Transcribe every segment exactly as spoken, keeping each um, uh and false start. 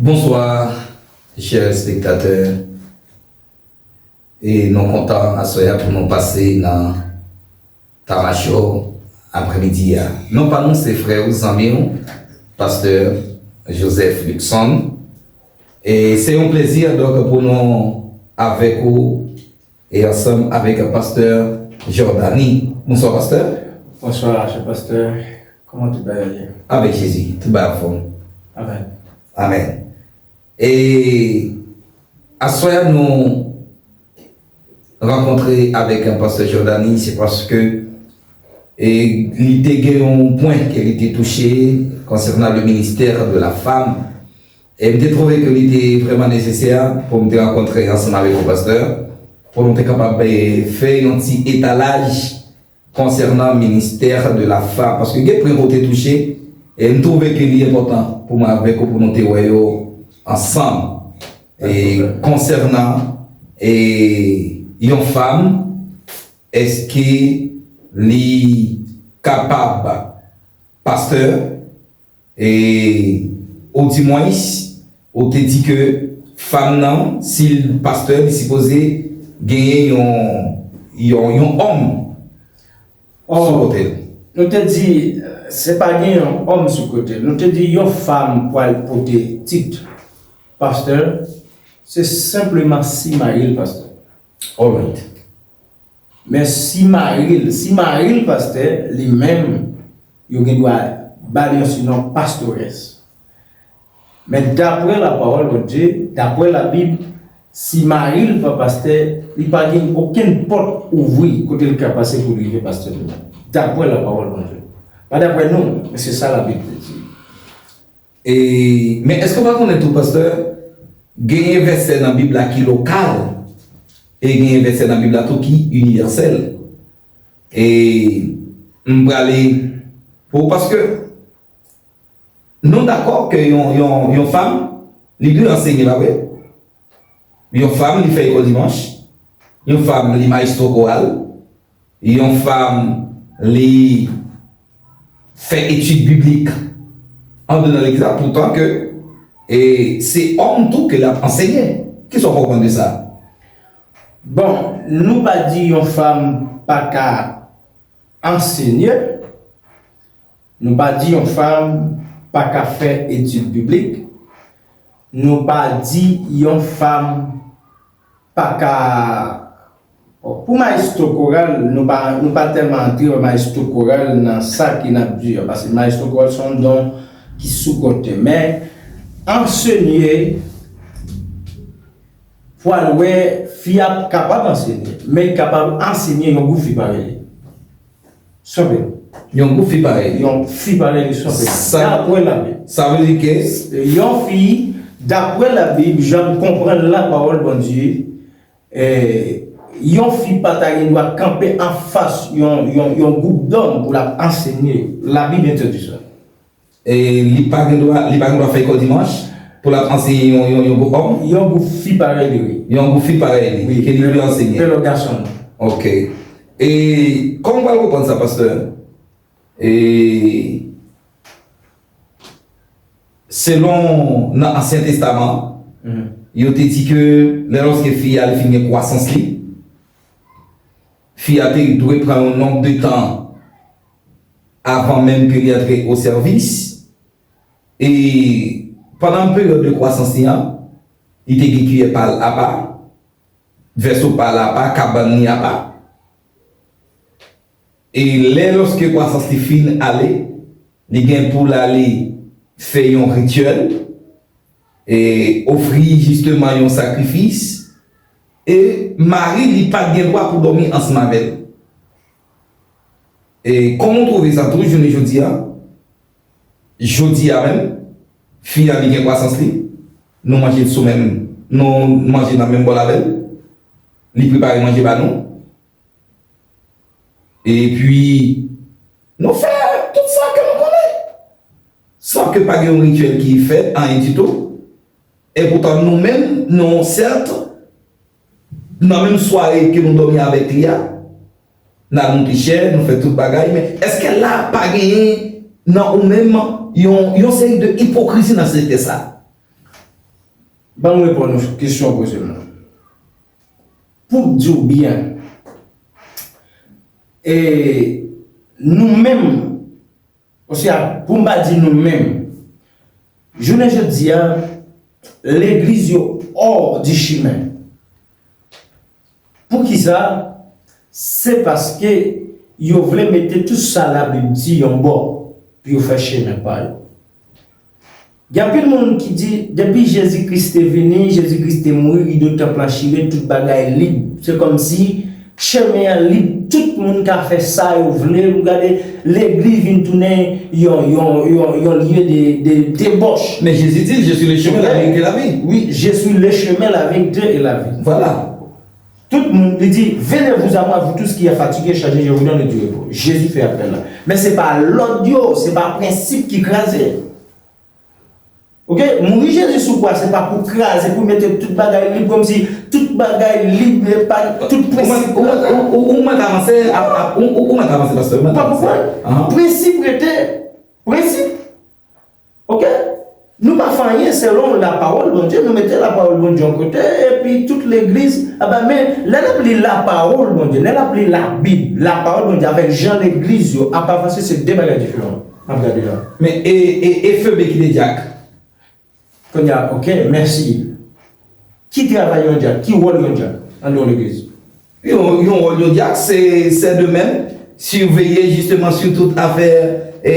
Bonswa, chè espektatè. E nou kontan aswè a pou nou pase nan Tamachò aprèmidi a. Non pa nou, se frè ou, zanmi ou, pastè Joseph Luckson. E se yon plezi, donk, pou nou avèk ou e ansanm avèk pastè Jordany. Bonswa, pastè. Bonswa, chè pastè. Kòman tout bagay ye? Avèk Jezi, tout bagay anfòm. Amèn. Amèn. E aswè a nou rankontre avèk pastè Jordany, se paske e li te gen yon pwen ke li te touche konsènan le ministère de la femme. E m te twouve ke li te vrèman nesesè pou m te rankontre ansanm avèk ou, pastè, pou nou te kapab e fè yon ti etalaj konsènan ministè de la femme, paske gen pwen ke w te touche, e m twouve ke li enpòtan pou mwen avèk ou pou nou te wè yo ansanm. E konsènan e yon fanm, èske li kapab, pastè, e, oudimwens, ou te di ke fanm nan, si l pastè, li sipoze genyen yon, yon, yon òm sou kote l. Nou te di, se pa gen yon òm sou kote l. Nou te di yon fanm pral pote tit pastè, se senpleman si mari l pastè. Alright. Men si mari l, si mari l pastè, li menm, yo gen dwa ba l yon sinon pastorès. Men daprè lapawòl Bondye, daprè Labib, si mari l pa pastè, li pa gen okenn pòt ouvri kote l ka pase pou l rive pastè li menm. Daprè lapawòl Bondye. Pa daprè nou, men se sa Labib te di. E, men èske w pa konnen tou, pastè, genyen vèsè nan Bib la ki lokal, e genyen vèsè nan Bib la tou ki inivèsèl. E m prale pou, paske nou dakò ke yon, yon, yon fanm, li dwe ansenye, pa vre? Yon fanm, li fè lekòl dimanch. Yon fanm, li maestro koral. Yon fanm, li fè etid biblik andedan legliz la, poutan ke, e, se òm tou ke l ap ansenye. Kisa w konprann de sa? Bon, nou pa di yon fanm pa ka ansenye, nou pa di yon fanm pa ka fè etid biblik, nou pa di yon fanm pa ka, bon, pou maestro koral, nou pa, nou pa tèlman antre nan maestro koral nan sa ke n ap di a, paske maestro koral se yon don ki sou kote. Men, ansenye, pou al wè, fi a kapab ansenye, men li kapab ansenye yon gwoup fi parèy li. Sanble. Yon gwoup fi parèy li. Yon fi parèy li, sanble. Sa, daprè Labib. Sa vle di ke yon fi, daprè Labib, jan m konprann lapawòl Bondye, e, yon fi pa ta gen dwa kanpe anfas yon, yon, yon gwoup dòm pou l ap ansenye. Labib entèdi sa. E li pa gen dwa, li pa gen dwa fè lekòl dimanch pou l ap ansenye yon, yon, yon gwoup òm? Yon gwoup fi parèy li, wi. Yon gwoup fi parèy li, wi, ke li dwe ansenye. Pè l gason. Ok. E kòman w pral konprann sa, pastè? E selon nan Ansyen Testaman, yo te di ke lè lòske fi a li fin gen kwasans li, fi a te dwe pran yon nonb de tan avan menm ke li antre o sèvis. E pandan peryòd de kwasans li an, li te gen kiyè pa l apa, vèso pa l apa, kabann li apa. E lè lòske kwasans li fin ale, li gen pou l ale fè yon rityèl, e ofri jisteman yon sakrifis, e mari li pa t gen dwa pou dòmi ansanm avè l. E kòman w twouve sa tou jounen jodi a? Jodi a menm, fi a li gen kwasans li, nou manje sou menm, nou manje nan menm bòl avè l, li prepare manje ba nou. Epi, nou fè tout sa ke nou konnen. San ke pa gen yon rityèl ki fèt, anyen ditou. Epoutan, nou menm, nou sèt, nan menm sware ke nou dòmi avèk li a, n al monte chè, nou fè tout bagay, men èske la pa genyen nan ou menm yon, yon seri de ipokrizi nan sektè sa? Ban m reponn ou kesyon w poze m nan. Pou m di w byen, e nou menm, oswa pou m pa di nou menm, jounen jodi a, legliz yo hors du chemin. Poukisa? Se paske yo vle mete tout sa Labib di yon bò pou yo fè chemen pa yo. Gen anpil moun ki di, depi Jezi Kris te vini, Jezi Kris te mouri, rido tanp lan chire, tout bagay lib. Se kòmsi chemen an lib, tout moun ka fè sa yo vle. Ou gade, legliz vin tounen yon, yon, yon, yon lye de, de debòch. Men Jezi di, "Je suis le chemin, la vérité, la vie." Wi, "Je suis le chemin, la vérité et la vie." Vwala. Tout moun, li di, "Venez vous à moi, vous tous qui êtes fatigués, chargés, je vous donne du repos." Jezi fè apèl la. Men se pa lòd yo, se pa prensip ki kraze. Oke? Mouri Jezi sou kwa, se pa pou kraze, pou mete tout bagay lib, kòmsi tout bagay lib, e pa tout prensip. Ou mèt avanse, ou mèt avanse, pastè, ou mèt avanse. Ou pa konprann? Prensip rete prensip. Oke? Nou pa fè anyen selon lapawòl Bondye, nou mete lapawòl Bondye yon kote, epi tout legliz, aba, men lè n ap li lapawòl Bondye, lè n ap li Labib, lapawòl Bondye avèk jan legliz yo ap avanse, se de bagay diferan n ap gade la. Men e, e, e Febe ki te dyak? Kounye a, oke, mèsi. Ki travay yon dyak? Ki wòl yon dyak anndan yon legliz? Yon, yon wòl yon dyak, se, se de menm, siveye jisteman sou tout afè, e,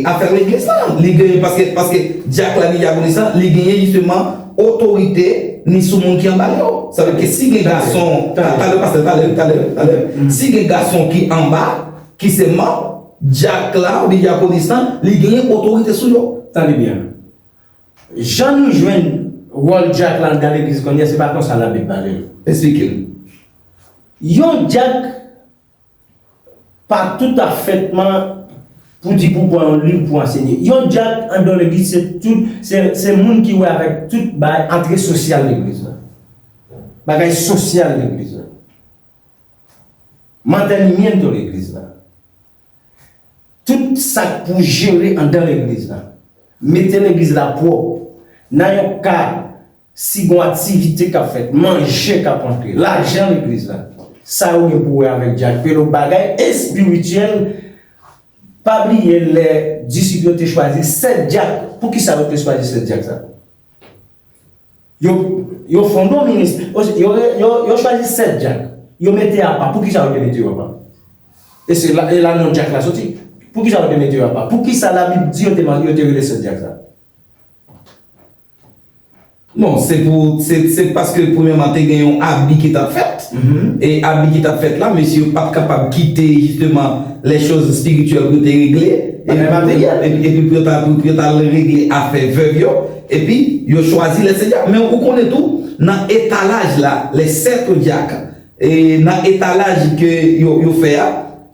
afè legliz la. Li genyen, paske, paske dyak la ni dyakonis la, li genyen jisteman otorite ni sou moun ki anba li yo. Sa vle di ke si gen gason, talè, pastè, talè, talè, talè, si gen gason ki anba, ki se manm, dyak la oubyen dyakonis la, li genyen otorite sou yo. Tande byen. Jan nou jwenn wòl dyak la anndan legliz kounye a, se pa konsa Labib pale l. Eksplike m. Yon dyak pa toutafètman pou di pou pran yon liv pou ansenye. Yon dyak anndan legliz, se tout, se, se moun ki wè avèk tout bagay, antre sosyal legliz la. Bagay sosyal legliz la. Mantenimiento legliz la. Tout sa k pou jere anndan legliz la. Mete legliz la pwòp. Nan yon ka, si gon aktivite k ap fèt, manje k ap antre, lajan legliz la, sa yo gen pou wè avèk dyak. Pero bagay espirityèl, pa bliye lè disip yo te chwazi sèt dyak. Poukisa yo te chwazi sèt dyak sa? Yo, yo fonde yon ministè, yo, yo, yo chwazi sèt dyak. Yo mete apa. Poukisa yo te mete yo apa? E se la, e la non dyak la soti. Poukisa yo te mete yo apa? Poukisa Labib di yo te, yo te rele sèt dyak sa? Non, se pou, se, se paske premyèman te gen yon abi ki t ap fèt. E abi ki t ap fèt la, mesye yo pa t kapab kite jisteman les choses spirituelles pou yo te regle. Epi, epi pou yo ta, pou, pou yo ta regle afè vèv yo. Epi yo chwazi les sept diacres. Men ou konnen tou, nan etalaj la, les sept diacres, e nan etalaj ke yo, yo fè a,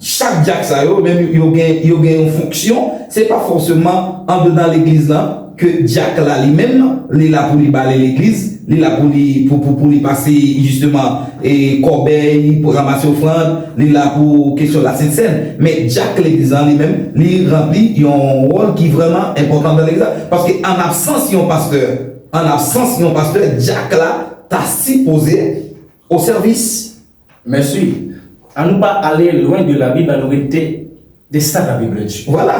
chak dyak sa yo, menm yo gen, yo gen yon fonksyon, se pa fòseman andedan legliz lan ke dyak la li menm, li la pou li bale legliz, li la pou li, pou, pou, pou li pase jisteman, e, kòbèy, pou ranmase ofrann, li la pou kesyon lasent sèn. Men dyak legliz lan li menm, li ranpli yon wòl ki vrèman enpòtan nan legliz la. Paske an absans yon pastè, an absans yon pastè, dyak la ta sipoze o sèvis. Mèsi. Ann nou pa ale lwen de Labib, ann nou rete de sa Labib di. Vwala.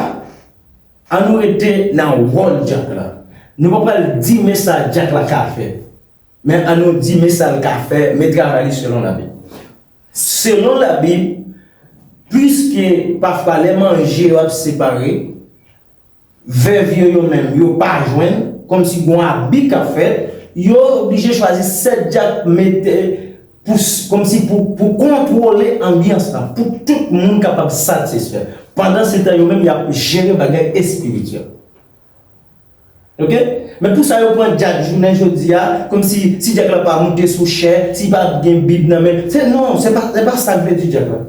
Ann nou rete nan wòl dyak la. Nou pa pral di men sa dyak la ka fè. Men ann nou di men sa l ka fè, men travay li selon Labib. Selon Labib, piske pafwa lè manje yo ap separe, vèv yo, yo menm, yo pa jwenn, kòmsi gon abi k ap fèt, yo oblije chwazi sèt dyak mete pou, kòmsi pou, pou kontwole anbyans lan, pou tout moun kapab satisfè. Pandansetan, yo menm, y ap jere bagay espirityèl. Oke? Men pou sa yo pran dyak jounen jodi a, kòmsi si dyak la pa moute sou chè, si pa gen Bib nan men, se non, se pa, se pa sa k vle di dyak la.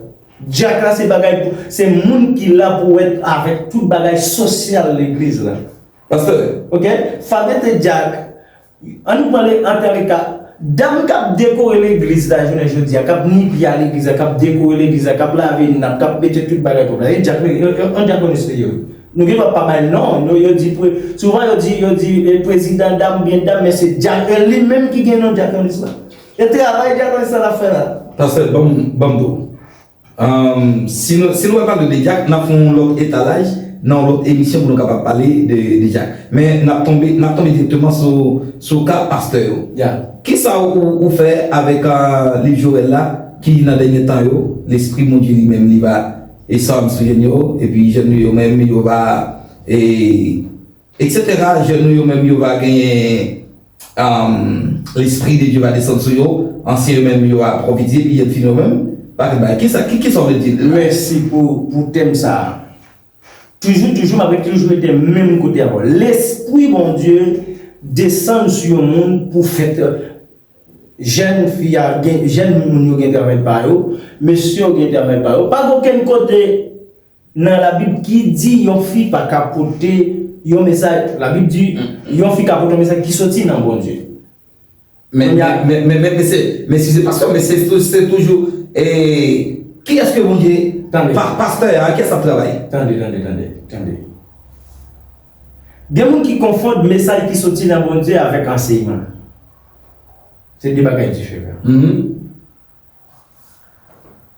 Dyak la se bagay pou, se moun ki la pou wè avèk tout bagay sosyal legliz la. Pastè. Oke? Fabien te dyak, ann nou pran le, antanleka, dam k ap dekore legliz la jounen jodi a, k ap ni pye a legliz la, k ap dekore legliz la, k ap lave nap, k ap mete tout bagay pwòp la. E dyak, yon, yon, yon dyakonis li ye wi. Nou gen dwa pa bay non, yo, yo di, pre- souvan yo di, yo di, eh, prezidan dam, byen dam, men se dyak, e li menm ki gen non dyakonis la. E travay dyakonis la l ap fè la. Pastè, ban m, ban m di w. Ahn, si nou, si nou pral pale de dyak, n ap fè yon lòt etalaj, nan yon lòt emisyon pou nou kapab pale de, de dyak. Men n ap tonbe, n ap tonbe dirèkteman sou, sou ka pastè yo. Ya. Kisa ou, ou fè avèk, ah, liv Jowèl la, ki nan dènye tan yo, Lespri Bondye li menm, li va desann sou jèn yo, epi jèn yo menm, yo va, e, etsetera, jèn yo menm, yo va genyen, um, Lespri de Dye va desann sou yo, ansyen yo menm, yo va pwofetize, epi jèn fi yo menm, pa gen bagay. Kisa, ki, kisa w vle di la? Mèsi pou, pou tèm sa a. Toujou, toujou, m ap toujou rete menm kote avè w. Lespri Bondye desann sou yon moun pou fè t-, jèn fi a gen, jèn moun yo gen travay pa yo, mesye yo gen travay pa yo. Pa gen okenn kote nan Labib ki di yon fi pa ka pote yon mesaj. Labib di yon fi ka pote yon mesaj ki soti nan Bondye. Men, men, men, men, men, men se, men si se pastè, men se tou- se toujou, e, kiyès ke Bondye, pa- pastè a, kiyès ap travay? Tande, tande, tande, tande. Gen moun ki konfonn mesaj ki soti nan Bondye avèk ansèyman. Se de bagay diferan.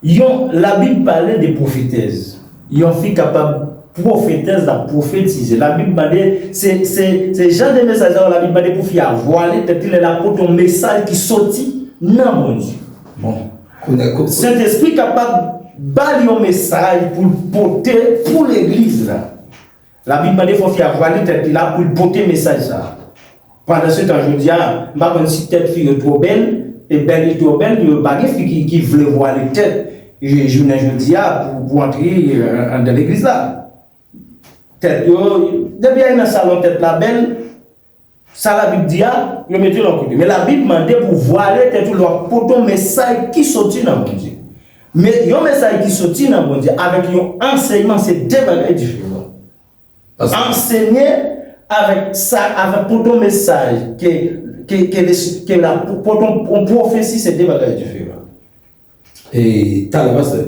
Yon, Labib pale de pwofetèz. Yon fi kapab pwofetèz, l ap pwofetize. Labib mande, se, se, se jan de mesaj sa yo, Labib mande pou fi a vwale tèt li lè l ap pote yon mesaj ki soti nan Bondye. Bon, kounye a, ko- Sentespri kapab ba l yon mesaj pou l pote pou legliz la. Labib mande fò fi a vwale tèt li la pou l pote mesaj sa a. Pandansetan, jodi a, m pa konn si tèt fi yo twò bèl, e bèl li twò bèl, yo pa gen fi ki, ki vle vwale tèt, e, jounen jodi a, pou, pou antre, e, anndan legliz la. Tèt yo, depi ay nan salon tèt la bèl, sa Labib di a, yo mete l yon kote. Men Labib mande pou vwale tèt ou lè w ap pote yon mesaj ki soti nan Bondye. Men yon mesaj ki soti nan Bondye avèk yon ansèyman, se de bagay diferan. Ansenye avèk sa, avèk pote yon mesaj ke, ke, ke, le- ke la, pote yon, yon pwofesi, se de bagay diferan. E, talè, pastè.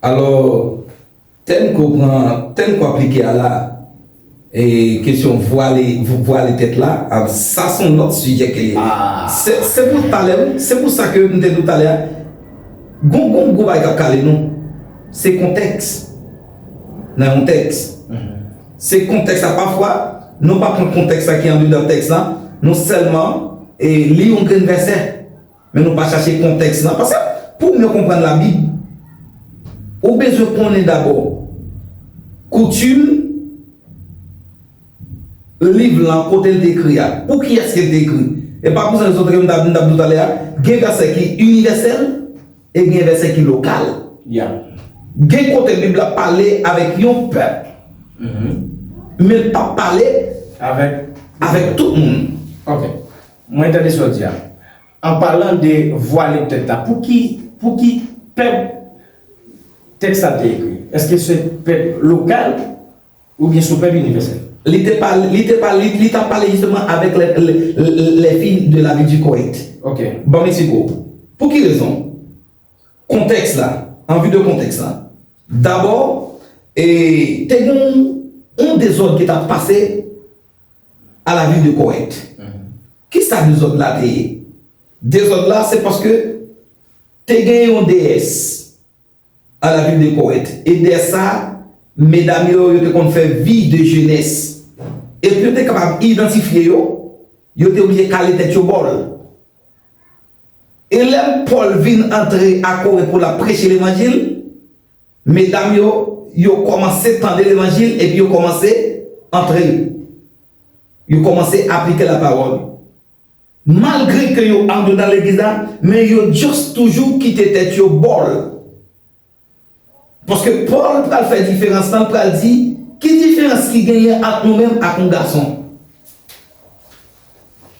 Alò, tèm ke w pran, tèm ke w aplike a la, e, kesyon vwale, vwale tèt la, a, sa se yon lòt sijè ke li ye. Se, se pou talè, wi, se pou sa ke m te di w talè a. Gon, gon gwo bagay k ap kale nou, se kontèks. Nan yon tèks. Se kontèks la. Pafwa, nou pa pran kontèks la ki andedan tèks la, nou sèlman, e, li yon grenn vèsè. Men nou pa chache kontèks la. Paske pou w byen konprann Labib, ou bezwen konnen dabò koutim liv lan, kote l te ekri a. Pou kiyès ke l te ekri? E pa pou sa, sòt ke m t ap, m t ap di w talè a, gen vèsè ki inivèsèl, e gen vèsè ki lokal. Gen kote Bib la pale avèk yon pèp, men l pa pale avèk, avèk tout moun. Ok. Mwen tande sa w di a. An palan de vwale tèt la, pou ki, pou ki pèp tèks la te ekri? Èske se pèp lokal oubyen se yon pèp inivèsèl? Li te pale, li te pale, li, li t ap pale jisteman avèk les, les, les filles de la ville du Koweït. Ok. Ban m eksplike w. Pou ki rezon? Kontèks la, an vi de kontèks la. Dabò, e, te gen yon dezòd ki t ap pase à la ville de Koweït. Kisa dezòd la te ye? Dezòd la, se paske te gen yon deyès à la ville de Koweït. E deyès sa, medam yo, yo te konn fè vi de jenès. E pou yo te kapab idantifye yo, yo te oblije kale tèt yo bòl. E lè Pòl vin antre a Korent pou l ap preche levanjil, medam yo, yo kòmanse tande levanjil epi yo kòmanse antre. Yo kòmanse aplike lapawòl. Malgre ke yo andedan legliz la, men yo just toujou kite tèt yo bòl. Paske Pòl pral fè diferans lan, l pral di, ki diferans ki genyen ant nou menm ak yon gason?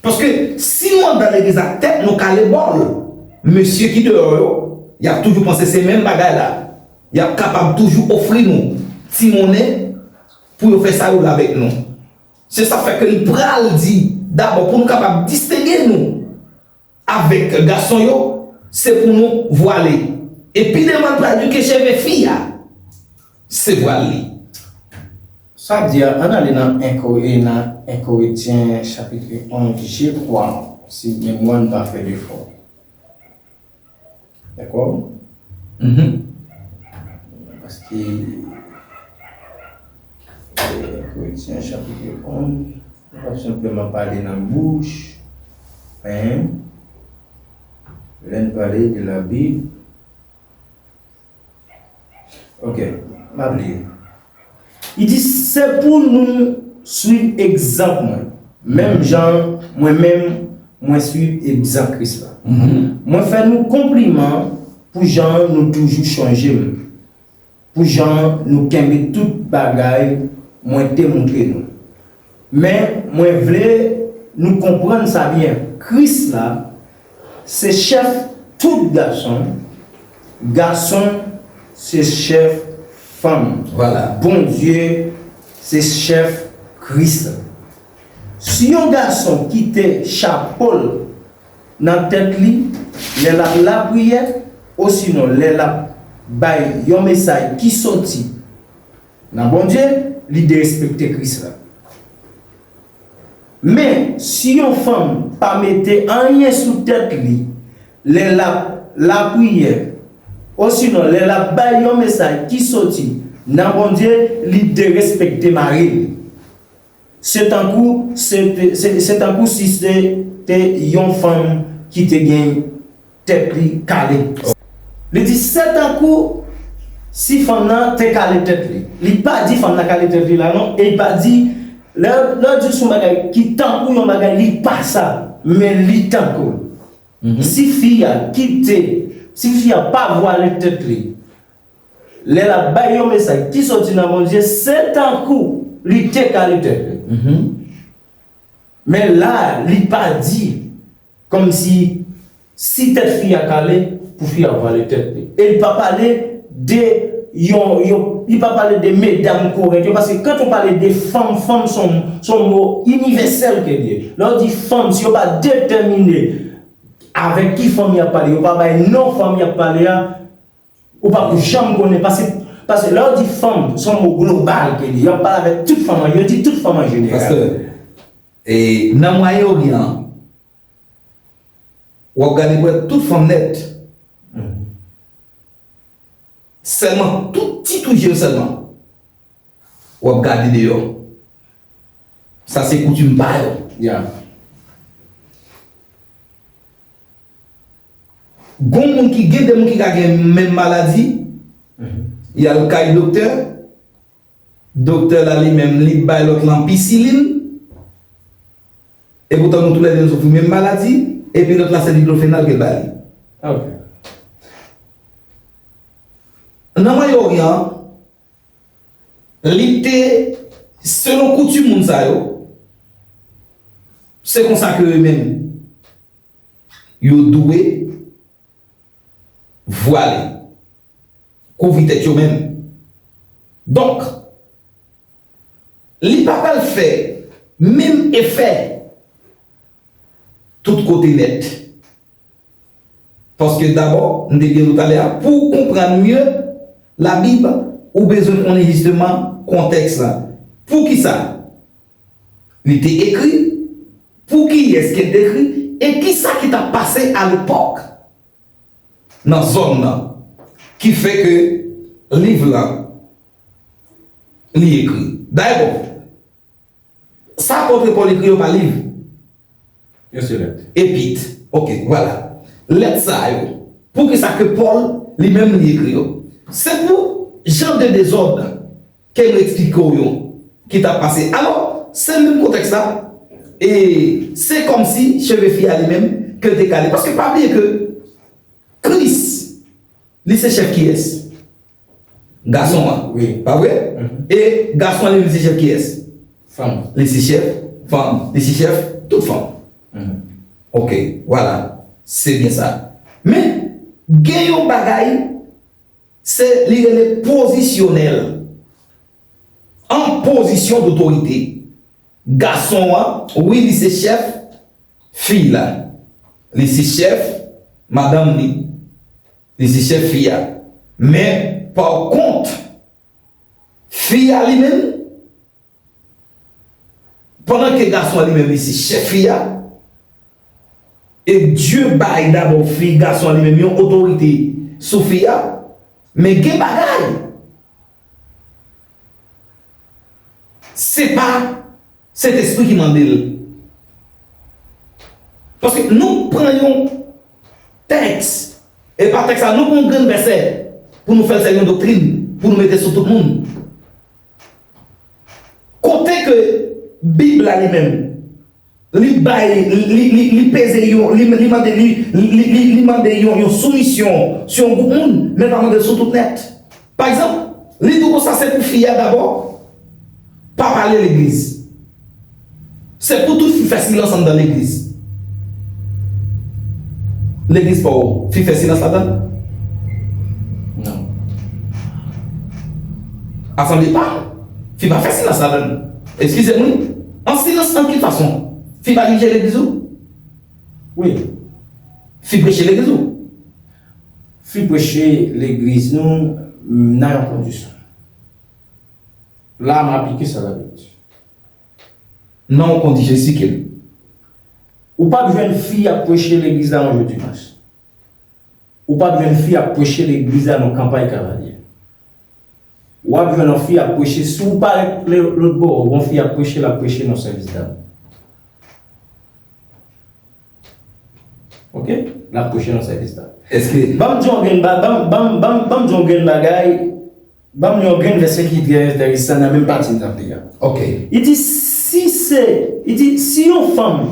Paske si nou anndan legliz la, tèt nou kale bòl, mesye ki deyò yo, y ap toujou panse se menm bagay la. Y ap kapab toujou ofri nou ti monnen pou yo fè sa yo vle avèk nou. Se sa k fè ke li pral di, dabò, pou nou kapab distenge nou avèk gason yo, se pou nou vwale. E pi devan, l pral di ke cheve fi a, se vwal li. Sa di a, ann ale nan en Ko-, e nan en Korentyen chapit onz, je crois, si memwa n pa fè defo. Dakò? Mhm. Paske, e, en Korentyen chapit onz, nou p ap senpleman pale nan bouch, men lè n pale de Labib, Ok, m ap li. Li di, se pou nou swiv egzanp mwen, menm jan mwen menm mwen swiv egzanp Kris la. Mhm. Mwen fè nou konpliman pou jan nou toujou chonje m, pou jan nou kenbe tout bagay mwen te montre nou. Men mwen vle nou konprann sa byen. Kris la se chèf tout gason, gason se chèf fanm. Vwala. Bondye se chèf Kris la. Si yon gason kite chapo l nan tèt li lè l ap lapriyè, osinon lè l ap bay yon mesaj ki soti nan Bondye, li derespekte Kris la. Men, si yon fanm pa mete anyen sou tèt li lè l ap lapriyè, osinon lè l ap bay yon mesaj ki soti nan Bondye, li derespekte mari l. Se tankou, se, se, se tankou si se te yon fanm ki te gen tèt li kale. Li di, se tankou si fanm nan te kale tèt li. Li pa di fanm nan kale tèt li la, non. E li pa di, lè, lè w di sou bagay ki tankou yon bagay, li pa sa. Men li tankou. Mhm. Si fi a kite, si fi a pa vwale tèt li, lè l ap bay yon mesaj ki soti nan Bondye, se tankou li te kale tèt li. Mhm. Men la, li pa di, kòmsi, si tèt fi a kale, pou fi a vwale tèt li. E li pa pale de yon, yon, li pa pale de medam korèk yo, paske kan ou pale de fanm, fanm se yon, se yon mo inivèsèl ke l ye. Lè w di fanm, si yo pa detèmine avèk ki fanm y ap pale, yo pa bay non fanm y ap pale a, ou p ap janm konnen, paske, paske lè w di fanm, se yon mo global ke li ye. Y ap pale avèk tout fanm an, yo di tout fanm an jeneral. Pastè, e, nan Mwayen Oryan an, w ap gade pou wè tout fanm nèt. Mhm. Sèlman, tout ti toujou sèlman. W ap gade deyò. Sa se koutim pa yo. Ya. Gon moun ki, gen de moun ki ka gen menm maladi, mhm, y al kay doktè, doktè la li menm li bay lòt lan pisilin, e poutan nou toulède nou soufri menm maladi, epi lòt la se diklofenal ke l ba li. Ok. Nan Mwayen Oryan an, li te, selon koutim moun sa yo, se konsa ke yo menm, yo dwe vwale, kouvri tèt yo menm. Donk, li pa pral fè menm efè tout kote nèt. Paske dabò, m te di nou talè a, pou w konprann mye Labib, ou bezwen konnen jisteman kontèks la. Poukisa li te ekri? Pou kiyès ke l te ekri? E kisa ki t ap pase alepòk nan zòn nan ki fè ke liv la li ekri? Dayè, bon, sa apot Pòl ekri yo pa liv. Yo se lèt. Epit. Ok, vwala. Lèt sa yo. Poukisa ke Pòl li menm li ekri yo? Se pou jan de dezòd ke nou eksplike w yo ki t ap pase. Alò, se menm kontèks la, e se kòmsi cheve fi a li menm ke l te kale. Paske pa bliye ke Kris, li se chèf kiyès? Gason an. Wi. Pa vre? Mhm. E gason an li menm li se chèf kiyès? Fanm. Li se chèf fanm. Li se chèf tout fanm. Mhm. Ok, vwala. Se byen sa. Men, gen yon bagay, se li rele pozisyonèl. An pozisyon dotorite. Gason an, wi, li se chèf fi la. Li se chèf madanm li. Li se chèf fi a. Men, pa kont, fi a li menm, Pandan ke gason an li menm li se chèf fi a, e Dye bay dabò fi, gason an li menm yon otorite sou fi a, men gen bagay, se pa Sentespri ki mande l. Paske nou pran yon tèks, e pa tèks la, nou pran yon grenn vèsè pou nou fè l sèvi yon doktrin, pou nou mete sou tout moun. Kote ke Bib la li menm, li bay, li, li, li peze yon, li, li mande, li, li, li, li mande yon, yon soumisyon sou yon gwoup moun, men l pa mande l sou tout nèt. Pa egzanp, li di w konsa se pou fi a dabò, pa pale legliz. Se pou tout fi fè silans anndan legliz. Legliz pa w, fi fè silans ladan? Non. Asanble pa w, fi pa fè silans ladan. Eskize m wi. An silans an ki fason? Fi pa dirije legliz ou? Wi. Fi preche legliz ou? Fi preche legliz nou nan yon kondisyon. La, m aplike sa Labib di. Nan yon kondisyon, esplike m. Ou p ap jwenn fi ap preche legliz la yon jou dimanch. Ou p ap jwenn fi ap preche legliz la nan kanpay Kavalye. W ap jwenn yon fi ap preche, si w parèt lè, lòt bò, yon fi ap preche, l ap preche nan sèvis dam. Oke? L ap preche nan sèvis dam. Èske Ban m di yon grenn ba-, ban m, ban m, ban m, ban m di yon grenn bagay, ban m yon grenn vèsè ki trè enteresan nan menm pati n ap li a. Oke. Li di, si se, li di, si yon fanm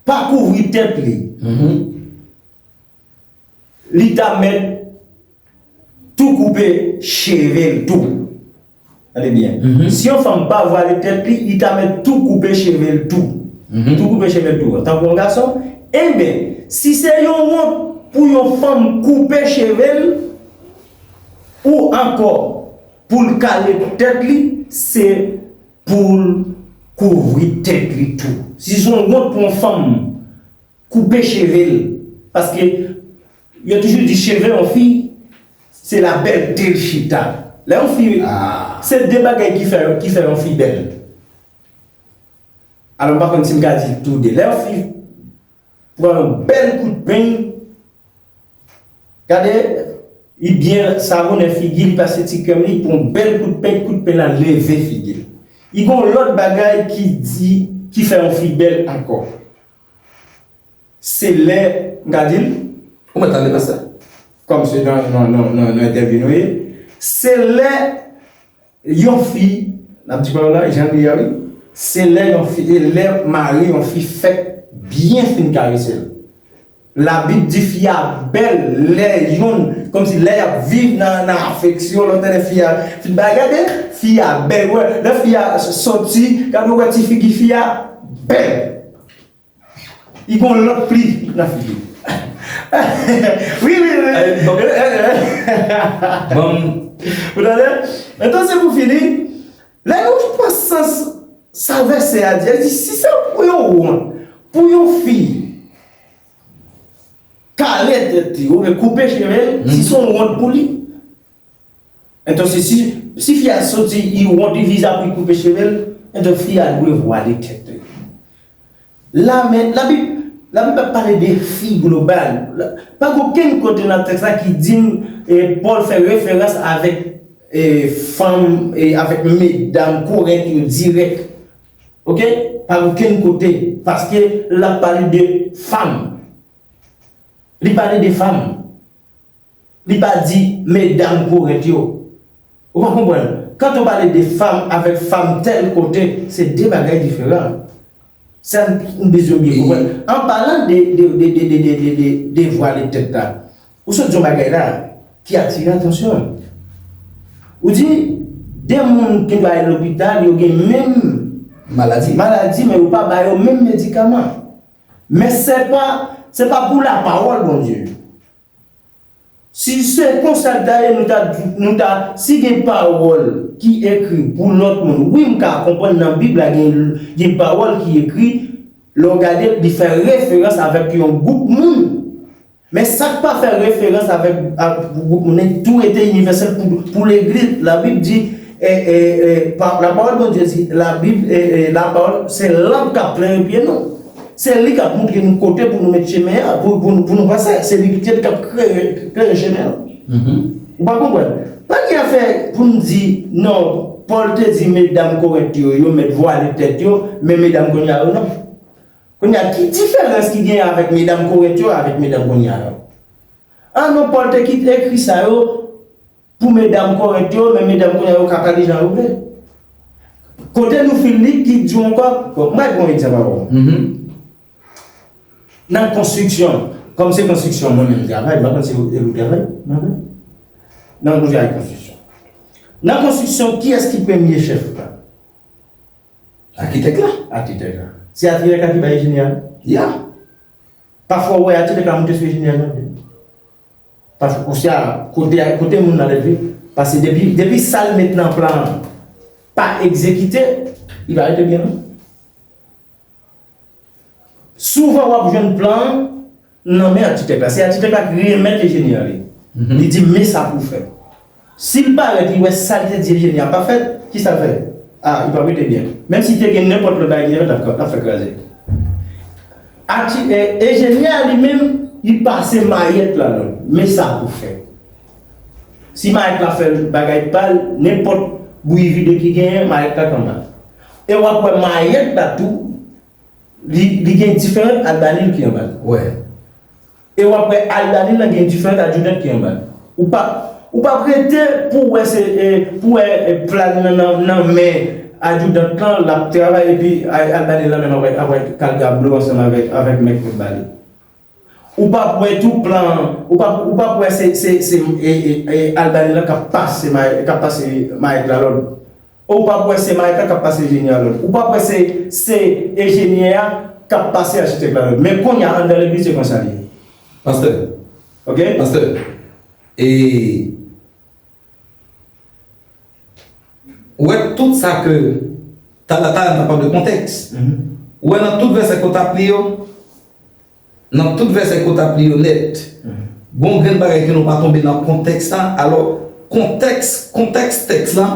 pa kouvri tèt li, li ta mèt tou koupe cheve l tou. Tande byen. Si yon fanm pa vwale tèt li, li ta mèt tou koupe cheve l tou. Tou koupe cheve l tou. Tankou yon gason, enben, si se yon wont pou yon fanm koupe cheve l, ou ankò pou l kale tèt li, se pou l kouvri tèt li tou. Si se yon wont pou yon fanm koupe cheve l, paske yo toujou di cheve yon fi, se la bèlte l chita. Lè yon fi, se de bagay ki fè, ki fè yon fi bèl. Alò, m pa konn si m ka di tou de. Lè yon fi pran yon bèl kout peny, gade, li byen savonn figi l, li pase ti krèm li, li pran yon bèl kout peny, kout peny la leve figi l. Li gen yon lòt bagay ki di, ki fè yon fi bèl ankò. Se lè, m ka di l, ou mèt ale pastè, kòm se nan, nan, nan, nan, nan entèvyou nou ye, se lè yon fi, n ap di pawòl la, jan l ye a, wi. Se lè yon fi, e lè mari yon fi fèk byen fin karese l. Labib di fi a bèl lè yonn, kòmsi lè y ap viv nan, nan afeksyon, lè w tande fi a fin bay, gade, fi a bèl, wè, lè fi a s-, soti, gade, w wè ti figi fi a bèl. Li gon lòt pli nan figi. Wi, wi, wi. Bon. Ou tande? Entonse, pou fini, lè nou pran sans sa vèsè a di, li di, si se pou yon wont, pou yon fi kale tèt li, oubyen koupe cheve l, si se yon wont pou li, Entonse, si, si fi a soti, li wont, li viza pou li koupe cheve l, entonse fi a dwe vwale tèt li. La, men, Labib, Labib ap pale de fi global. La, pa gen okenn kote nan tèks la ki di n, e, Pòl fè referans avèk, e, fanm, e, avèk medam Korent yo dirèk. Oke? Pa gen okenn kote. Paske l ap pale de fanm. Li pale de fanm. Li pa di medam Korent yo. Ou pa konprann? Kan ou pale de fanm avèk fanm tèl kote, se de bagay diferan. Sa n, n bezwen byen konprann. An palan de, de, de vwale tèt la, ou sot di yon bagay la ki atire atansyon. Ou di, de moun ki dwe al lopital, yo gen menm maladi, maladi, men yo pa ba yo menm medikaman. Men se pa, se pa pou lapawòl Bondye. Si se konsa l ta ye, nou ta, nou ta, si gen pawòl ki ekri pou lòt moun, wi, m ka konprann nan Bib la gen, gen pawòl ki ekri, lè w gade, li fè referans avèk yon gwoup moun. Men sa k pa fè referans avèk, ak gwoup moun, li tou rete inivèsèl pou, pou legliz. Labib di, E, e, e, pa, lapawòl Bondye di, Labib, e, e, lapawòl, se lanp k ap klere pye nou. Se li k ap montre nou kote pou nou met chemen an, pou, pou, pou nou pase. Se li ki, ki ap klere, klere chemen an. Ou pa konprann? Pa gen afè pou n di, non, Pòl te di medam Korent yo, yo mèt vwale tèt yo, men medam kounye a yo non. Kounye a, ki diferans ki gen avèk medam Korent yo avèk medam kounye a yo? Ah non, Pòl te kite ekri sa yo pou medam Korent yo, men medam kounye a yo ka pale jan yo vle. Kote nou fin li ki di w ankò, bon, mwen pran yon egzanp avè w. Nan konstriksyon, kòm se konstriksyon mwen menm travay, m pa konn si e ou travay, mwen menm. Nan kote a konstriksyon. Nan konstriksyon, kiyès ki premye chèf la? Akitèk la. Akitèk la. Se akitèk la ki bay enjenyè a? Ya. Pafwa, w wè akitèk la moute sou enjenyè a jan vle. Pafwa, osya, kote, kote moun nan leve. Paske depi, depi sa l met nan plan an pa egzekite, li pa rete byen non. Souvan w ap jwenn plan an nan men akitèk la. Se akitèk la ki remèt enjenyè a li. Li di, men sa pou w fè. Si l parèt, li wè sa l te di enjenyè a pa fèt, kisa l fè? Ah, li p ap rete byen. Menm si te gen nenpòt lòt bagay ki te fèt, l ap, l ap fè kraze. Akti-, e, enjenyè a li menm, li pase mayèt la lòd. Men sa pou w fè. Si mayèt la fè bagay pa l, nenpòt bouyi vide ki genyen, mayèt la kanpe. E w ap wè mayèt la tou, li, li gen diferan albanil ki anba l. Wè. E w ap wè albanil lan gen diferan adjudant ki anba l. Ou p ap, ou p ap rete pou w wè se, e, pou w wè, e, plan nan, nan, nan men adjudant lan, l ap travay, epi a-, albanil lan menm ap wè, ap wè kalga blo ansanm avèk, avèk mèg pou l ba li. Ou p ap wè tou plan, ou p ap, ou p ap wè se, se, se, e, e, e, albanil lan k ap pase may-, k ap pase mayèt la lòd. Ou p ap wè se mayèt la k ap pase enjenyè a lòd. Ou p ap wè se, se enjenyè a k ap pase achitèk la lòd. Men kounye a, anndan legliz, se konsa li ye. Pastè. Ok? Pastè. E, ou wè tout sa ke, talè, talè, n ta pale de kontèks. Ou wè nan tout vèsè ke w t ap li yo, nan tout vèsè ke w t ap li yo nèt, gon grenn bagay ke nou pa tonbe nan kontèks la. Alò, kontèks, kontèks tèks la,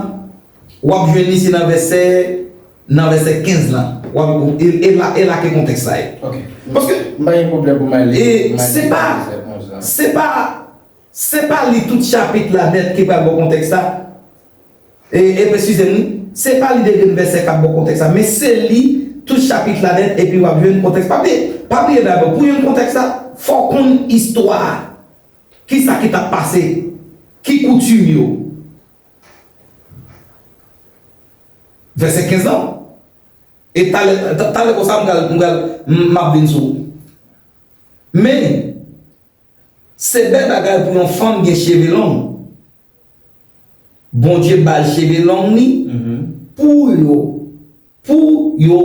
w ap jwenn li se nan vèsè, nan vèsè kenz la. W ap, e, e la, e la ke kontèks la ye. Ok. Paske, m pa gen pwoblèm pou m ale, e pou m ale se pa, vèsè onz la. Se pa, se pa li tout chapit la nèt ki pral ba w kontèks la. E, e, eskize m, se pa li de grenn vèsè k ap ba w kontèks la, men se li tout chapit la nèt, epi w ap jwenn kontèks. Pa bliye, pa bliye dabò, pou jwenn kontèks la, fò w konn istwa a. Kisa ki t ap pase? Ki koutim yo? Vèsè kenz lan. E talè, ta-, talè konsa, m pral, m pral, m, m ap vin sou. Men, se bèl bagay pou yon fanm gen cheve long. Bondye ba l cheve long li pou yo, pou yo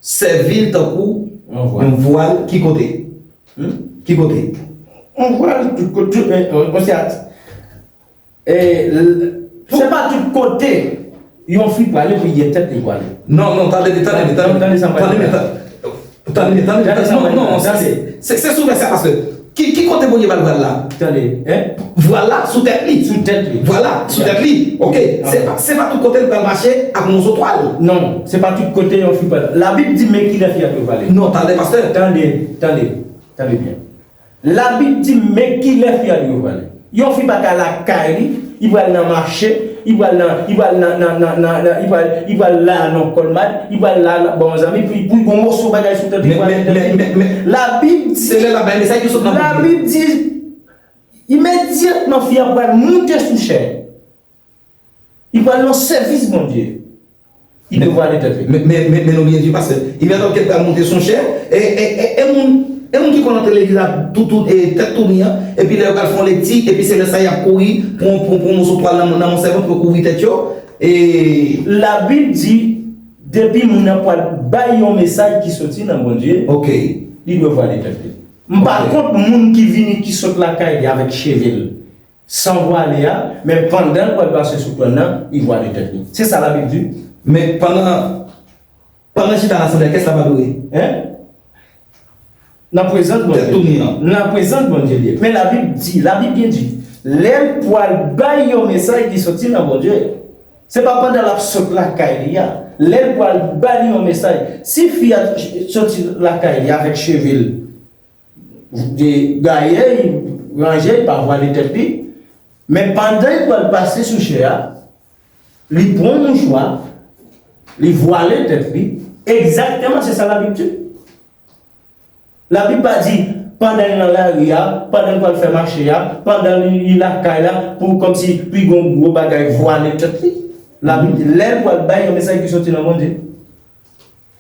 sèvi l tankou yon vwal. Ki kote? Ki kote? Yon vwal, tout kote, tout, e, e, yon sèt. E, l-, se pa tout kote yon fi prale pou l gen tèt li prale. Non, non, tande, tande, tande, tande, tande sa m pral di la. Tande, tande, tande, tande, non, non, se, se, se sou vèsè, paske ki, ki kote Bondye ba l vwal la? Tande, hein? Vwal la sou tèt li. Sou tèt li. Vwal la sou tèt li. Ok. Se pa, se pa tout kote l pral mache ak moso twal. Non, se pa tout kote yon fi pral. Labib di men kilè fi a dwe prale. Non, tande, pastè. Tande, tande, tande byen. Labib di men kilè fi a dwe prale. Yon fi pa ka lakay li, li pral nan mache, li pral nan, li pral nan, nan, nan, nan, nan, li pral, li pral la nan Kòlmad, li pral la nan, bon, zanmi, pou, pou gon moso bagay sou tèt li. Men, men, men, men, men, Labib di, se lè l ap bay mesaj ki sot nan Bondye. Labib di, imedyatman fi a pral moute sou chè. Li pral nan sèvis Bondye. Li devwale tèt li. Men, men, men, men nou byen di, pastè. Imedyatman ke l pral moute sou chè, e, e, e, e moun, e moun ki konn antre legliz la, tout, tout, e, tèt touni an, epi lè yo pral fè yon lekti, epi se lè sa y ap kouri pou, pou, pou yon moso twal nan, nan yon sèvant pou yo kouvri tèt yo, e. Labib di, depi moun nan pral bay yon mesaj ki soti nan Bondye, ok, li devwale tèt li. M pa kont moun ki vini, ki sot lakay li avèk cheve l san vwale a, men pandan l pral pase sou twòn nan, li vwale tèt li. Se sa Labib di. Men pandan, pandan chita nan asanble a, kiyès l ap adore? Hein? Nan prezans Bondye. Tèt touni an. Nan prezans Bondye li ye. Men Labib di, Labib byen di, Lè l pral bay yon mesaj ki soti nan Bondye, se pa pandan l ap sot lakay li a. Lè l pral ba li yon mesaj, si fi a soti lakay li avèk cheve l, de gaye, li ranje, li pa vwale tèt li, men pandan li pral pase sou chè a, li pran yon mouchwa, li vwale tèt li. Egzakteman, se sa Labib di. Labib pa di, pandan l nan lari a, pandan l pral fè mache a, pandan li, li lakay la, pou kòmsi, pou l gen yon gwo bagay vwale tèt li. Labib di, lè l pral bay yon mesaj ki soti nan Bondye.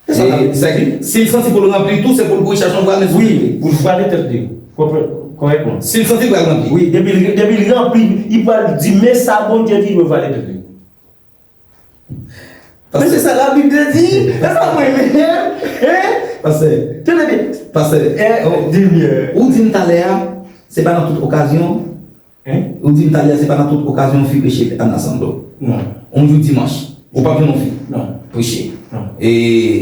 Se sa Labib di. Si l santi pou l ranpli tou, se pou l kouri chache yon vwal, men sou wi, pou l vwale tèt li. Kòrèkman. Si l santi l pral ranpli. Wi, depi l, depi l ranpli, li pral di, men sa Bondye di, li dwe vwale tèt li. Men se sa Labib te di. Se sa mwen menm. Hein? Pastè. Tande byen. Pastè. Eh, oh, di m, euh, ou di m talè a, se pa nan tout okazyon. Hein? Ou di m talè a, se pa nan tout okazyon fi preche an asanble. Non. On jou dimanch, ou p ap jwenn yon fi preche. Non. E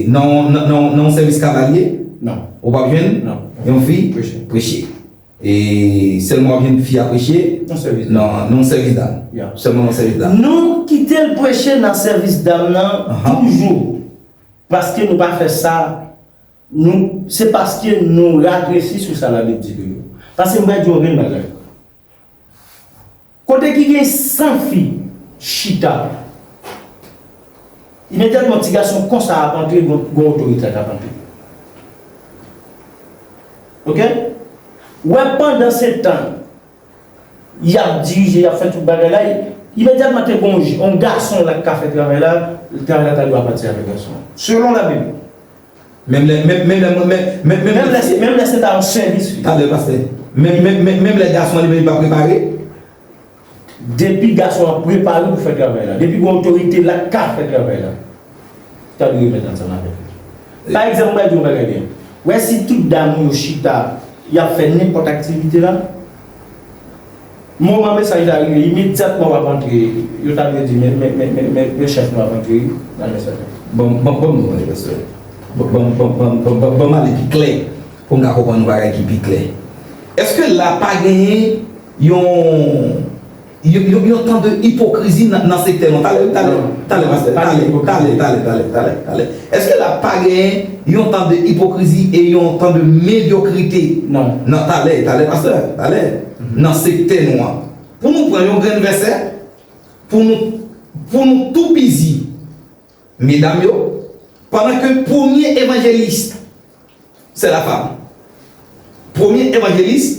nan, nan, nan, nan yon sèvis kavalye, non, ou p ap jwenn, non, yon fi preche. Preche. E sèlman w ap jwenn fi a preche nan sèvis dam. Nan, nan sèvis dam. Ya. Sèlman nan sèvis dam. Nou kite l preche nan sèvis dam nan toujou. Paske nou pa fè sa, nou, se paske nou ratresi sou sa Labib di toujou. Paske m pral di w anpil bagay. Kote ki gen san fi chita, imedyatman ti gason konsa ap antre, gon, gon otorite k ap antre. Oke? Wè, pandan se tan, y ap dirije, y ap fè tout bagay la, imedyatman te gon yon gason la k ka fè travay la, travay la ta dwe apati avèk gason an. Selon Labib. Menm lè, menm, menm lè, menm, menm, menm, menm lè se, menm lè se ta yon sèvis. Talè, pastè. Menm, menm, menm, menm lè gason an li menm li pa prepare. Depi gason an prepare pou fè travay la, depi gen otorite la k ka fè travay la, ta dwe remèt ansanm avèk li. Pa egzanp, mwen di yon bagay byen. Wè si tout dam yo chita, y ap fè nenpòt aktivite la, moman mesaj la rive, imedyatman w ap antre, yo ta dwe di, men, men, men, men, men, men chèf nou ap antre wi nan mesaj la. Bon, bon, bon, bon, pastè. Bon, bon, bon, bon, bon, bon, bon, m ale pi klè pou m ka konprann yon bagay ki pi klè. Èske la pa genyen yon, yon, yon, yon tan de ipokrizi nan, nan sektè nou an? Talè, talè, talè, pastè, talè, talè, talè, talè, talè, talè. Èske la pa genyen yon tan de ipokrizi e yon tan de medyokrite nan, talè, talè, pastè, talè, nan sektè nou an? Pou nou pran yon grenn vèsè, pou nou, pou nou tou bizi, medam yo, pandan ke premye evanjelis, se la femme. Premye evanjelis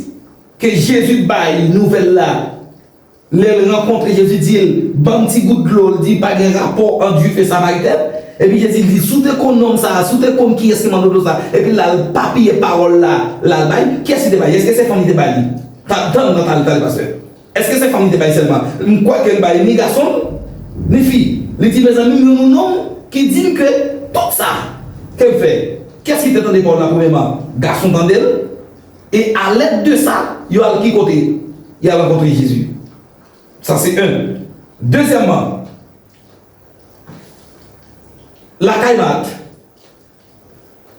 ke Jezi bay nouvèl la, lè l rankontre Jezi, di l, "Ban m ti gout dlo," l di, "Pa gen rapò ant Jwif e Samaritèn." Epi Jezi di, "Si w te konn nonm sa a, si w te konn kiyès ki mande w dlo sa a," epi l al papiye pawòl la, l al bay, kiyès li te bay? Èske se fanm li te bay li? Ta-, tann nan, talè, talè, pastè. Èske se fanm li te bay sèlman? M kwè ke l bay ni gason, ni fi. Li di, "Mezanmi, m jwenn yon nonm ki di m ke tout sa ke m fè." Kiyès ki te tande pawòl la premyèman? Gason tande l. E alèd de sa, yo al ki kote? Yo al rankontre Jezi. Sa se youn. Dezyèmman, lakay Mat,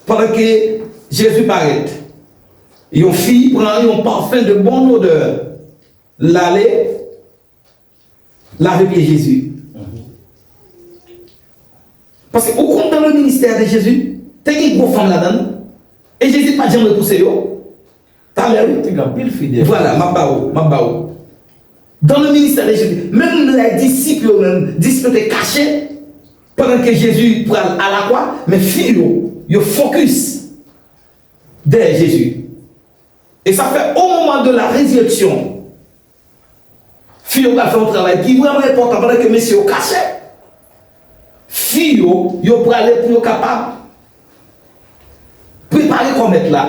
pandan ke Jezi parèt, yon fi pran yon pafen de bon odè, l ale lave pye Jezi. Paske ou konn dans le ministère de Jésus, te gen gwo fanm ladan l, e Jezi pa t janm repouse yo. Talè, wi. Te gen anpil fi dèyè. Vwala, m ap ba ou, m ap ba ou. Dans le ministère de Jésus, menm lè disip yo menm, disip yo te kache, pandan ke Jezi pral alakwa, men fi yo, yo fokis dèyè Jezi. E sa fè, au moment de la résurrection, fi yo pral fè yon travay ki vrèman enpòtan pandan ke mesye yo kache. Fi yo, yo prale pou yo kapab prepare kò mèt la.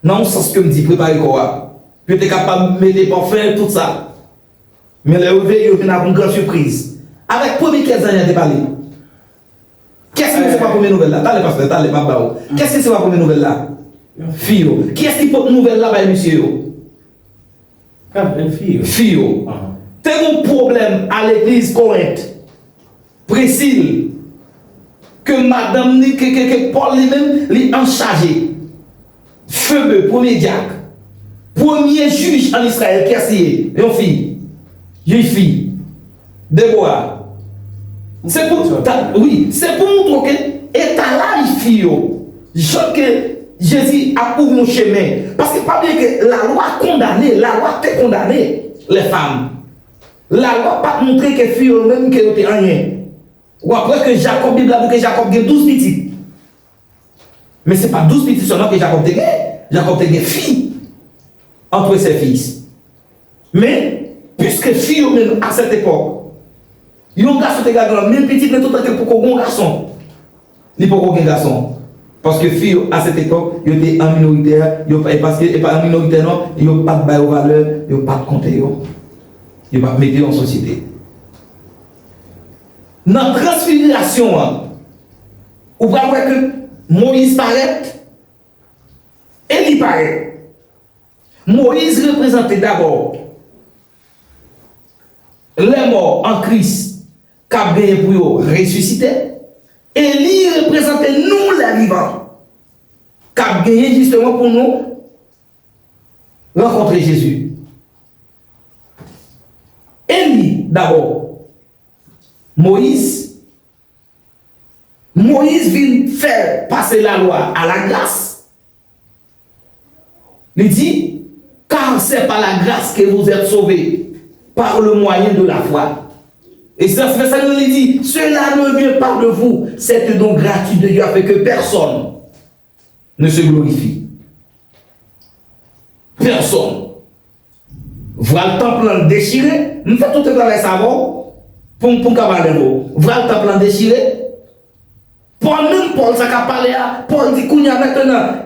Nan yon sans ke m di prepare kò a, yo te kapab mete pafen, tout sa. Men lè yo veye, yo vin ak yon gran sipriz. Avèk premye kiyès zanj lan te pale? Kiyès ki resevwa premye nouvèl la? Talè, pastè, talè, m ap ba ou. Kiyès ki resevwa premye nouvèl la? Fi yo. Kiyès ki pote nouvèl la bay mesye yo? Fi yo. Fi yo. Te gen yon pwoblèm a legliz Korent. Prisil, ke madanm li, ke, ke, ke Pòl li menm, li anchaje. Febe, premye dyak. Premye jij ann Izrayèl, kiyès li ye? Yon fi. Jij fi. Debora. Se pou, ta, wi, se pou moutre w ke eta laj fi yo, jan ke Jezi ap ouvri yon chemen. Paske pa bliye ke lalwa kondane, lalwa te kondane les femmes. Lalwa pa t moutre ke fi yo menm ke yo te anyen. W ap wè ke Jakòb, Bib la di ke Jakòb gen douz pitit. Men se pa douz pitit sèlman ke Jakòb te gen. Jakòb te gen fi. Entre ses fils. Men, piske fi yo menm, à cette époque, yon gason te ka gen mil pitit, men toutan ke poko gen yon gason, li poko gen gason. Paske fi yo, à cette époque, yo te an minoritè, yo, e paske, e pa an minoritè non, yo pa t ba yo valè, yo pa t konte yo. Yo pa t mete yo an sosyete. Nan transfigirasyon an, ou pral wè ke Moyiz parèt, Eli parèt. Moyiz reprezante dabò lèmò an Kris k ap genyen pou yo resisite. Eli reprezante nou lè vivan k ap genyen jisteman pou nou rankontre Jezi. Eli dabò. Moyiz Moyiz vin fè pase lalwa a lagras. Li di, car c'est par la grâce que vous êtes sauvés, par le moyen de la foi. E sa, se sa li di, cela ne vient pas de vous, c'est un don gratuit de Dieu, afin que personne ne se glorifie. Pèsonn. Vwal tanp lan dechire, m fè tout travay sa avè w, pou, pou m ka pale avè w. Vwal tanp lan dechire. Pòl, menm Pòl sa k ap pale a, Pòl di kounye a mentnan,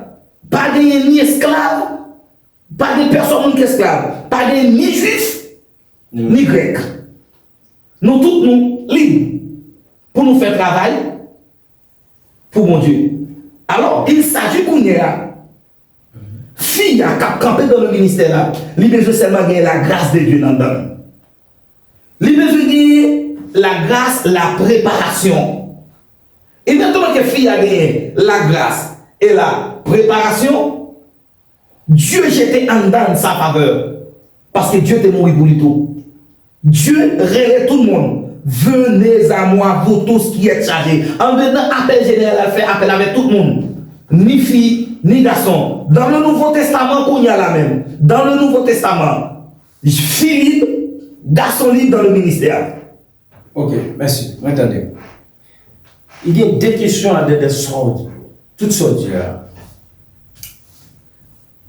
pa genyen ni esklav, pa gen pèsonn moun ki esklav, pa genyen ni jwif, ni grèk. Nou tout nou lib pou nou fè travay pou Bondye. Alò, il s'agit kounye a, fi a k ap kanpe dans le ministère la, li bezwen sèlman genyen la grâce de Dieu nan dan l. Li bezwen genyen la grâce, la préparation. E mentnan ke fi a genyen la grâce et la préparation, Dye jete anndan l sa favè, paske Dye te mouri pou li tou. Dye rele tout moun, venez à moi, vous tous qui êtes chargés. Anndan apèl jeneral la fè apèl avèk tout moun, ni fi, ni gason. Dans le Nouveau Testament, kounye a la menm, dans le Nouveau Testament, fi lib, gason lib dans le ministère. Ok, mèsi. Mwen tande w. Li gen de kesyon adan de sa w di yo. Tout sa w di yo a.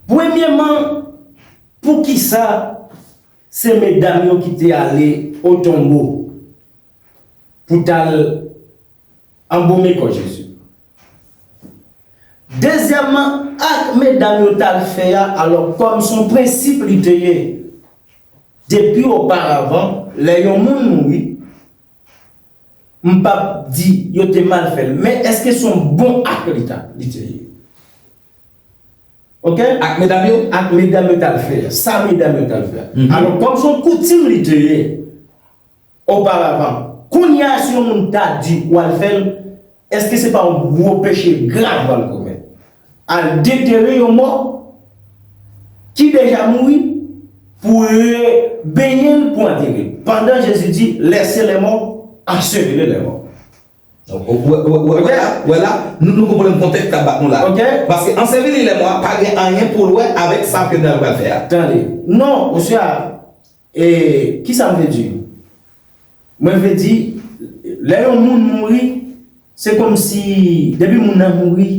Premyèman, poukisa se medam yo ki te ale o tonbo pou t al anbome kò Jezi? Dezyèmman, ak medam yo t al fè a, alò kòm se yon prensip li te ye, depi oparavan, lè yon moun mouri, m p ap di yo te mal fè l, men èske se yon bon ak li ta, li te ye? Ok? Ak medam yo? Ak medam yo t al fè a. Sa medam yo t al fè a. Alò, kòm se yon koutim li te ye, oparavan. Kounye a, si yon moun ta di w al fè l, èske se pa yon gwo peche grav w al komèt? Al detere yon mò ki deja mouri pou rebenyen l pou antere l. Pandan Jezi di, laissez les morts ensevelir les morts. Donk, ou wè, ou wè, ou wè, ou wè la, ou wè la, nou, nou konprann kontèks k ap bat nou la. Ok. Paske anseveli lèmò a pa gen anyen pou l wè avèk sa ke nou pral fè a. Tande. Non, oswa, e, kisa m vle di? Mwen vle di, lè yon moun mouri, se kòmsi, depi moun nan mouri,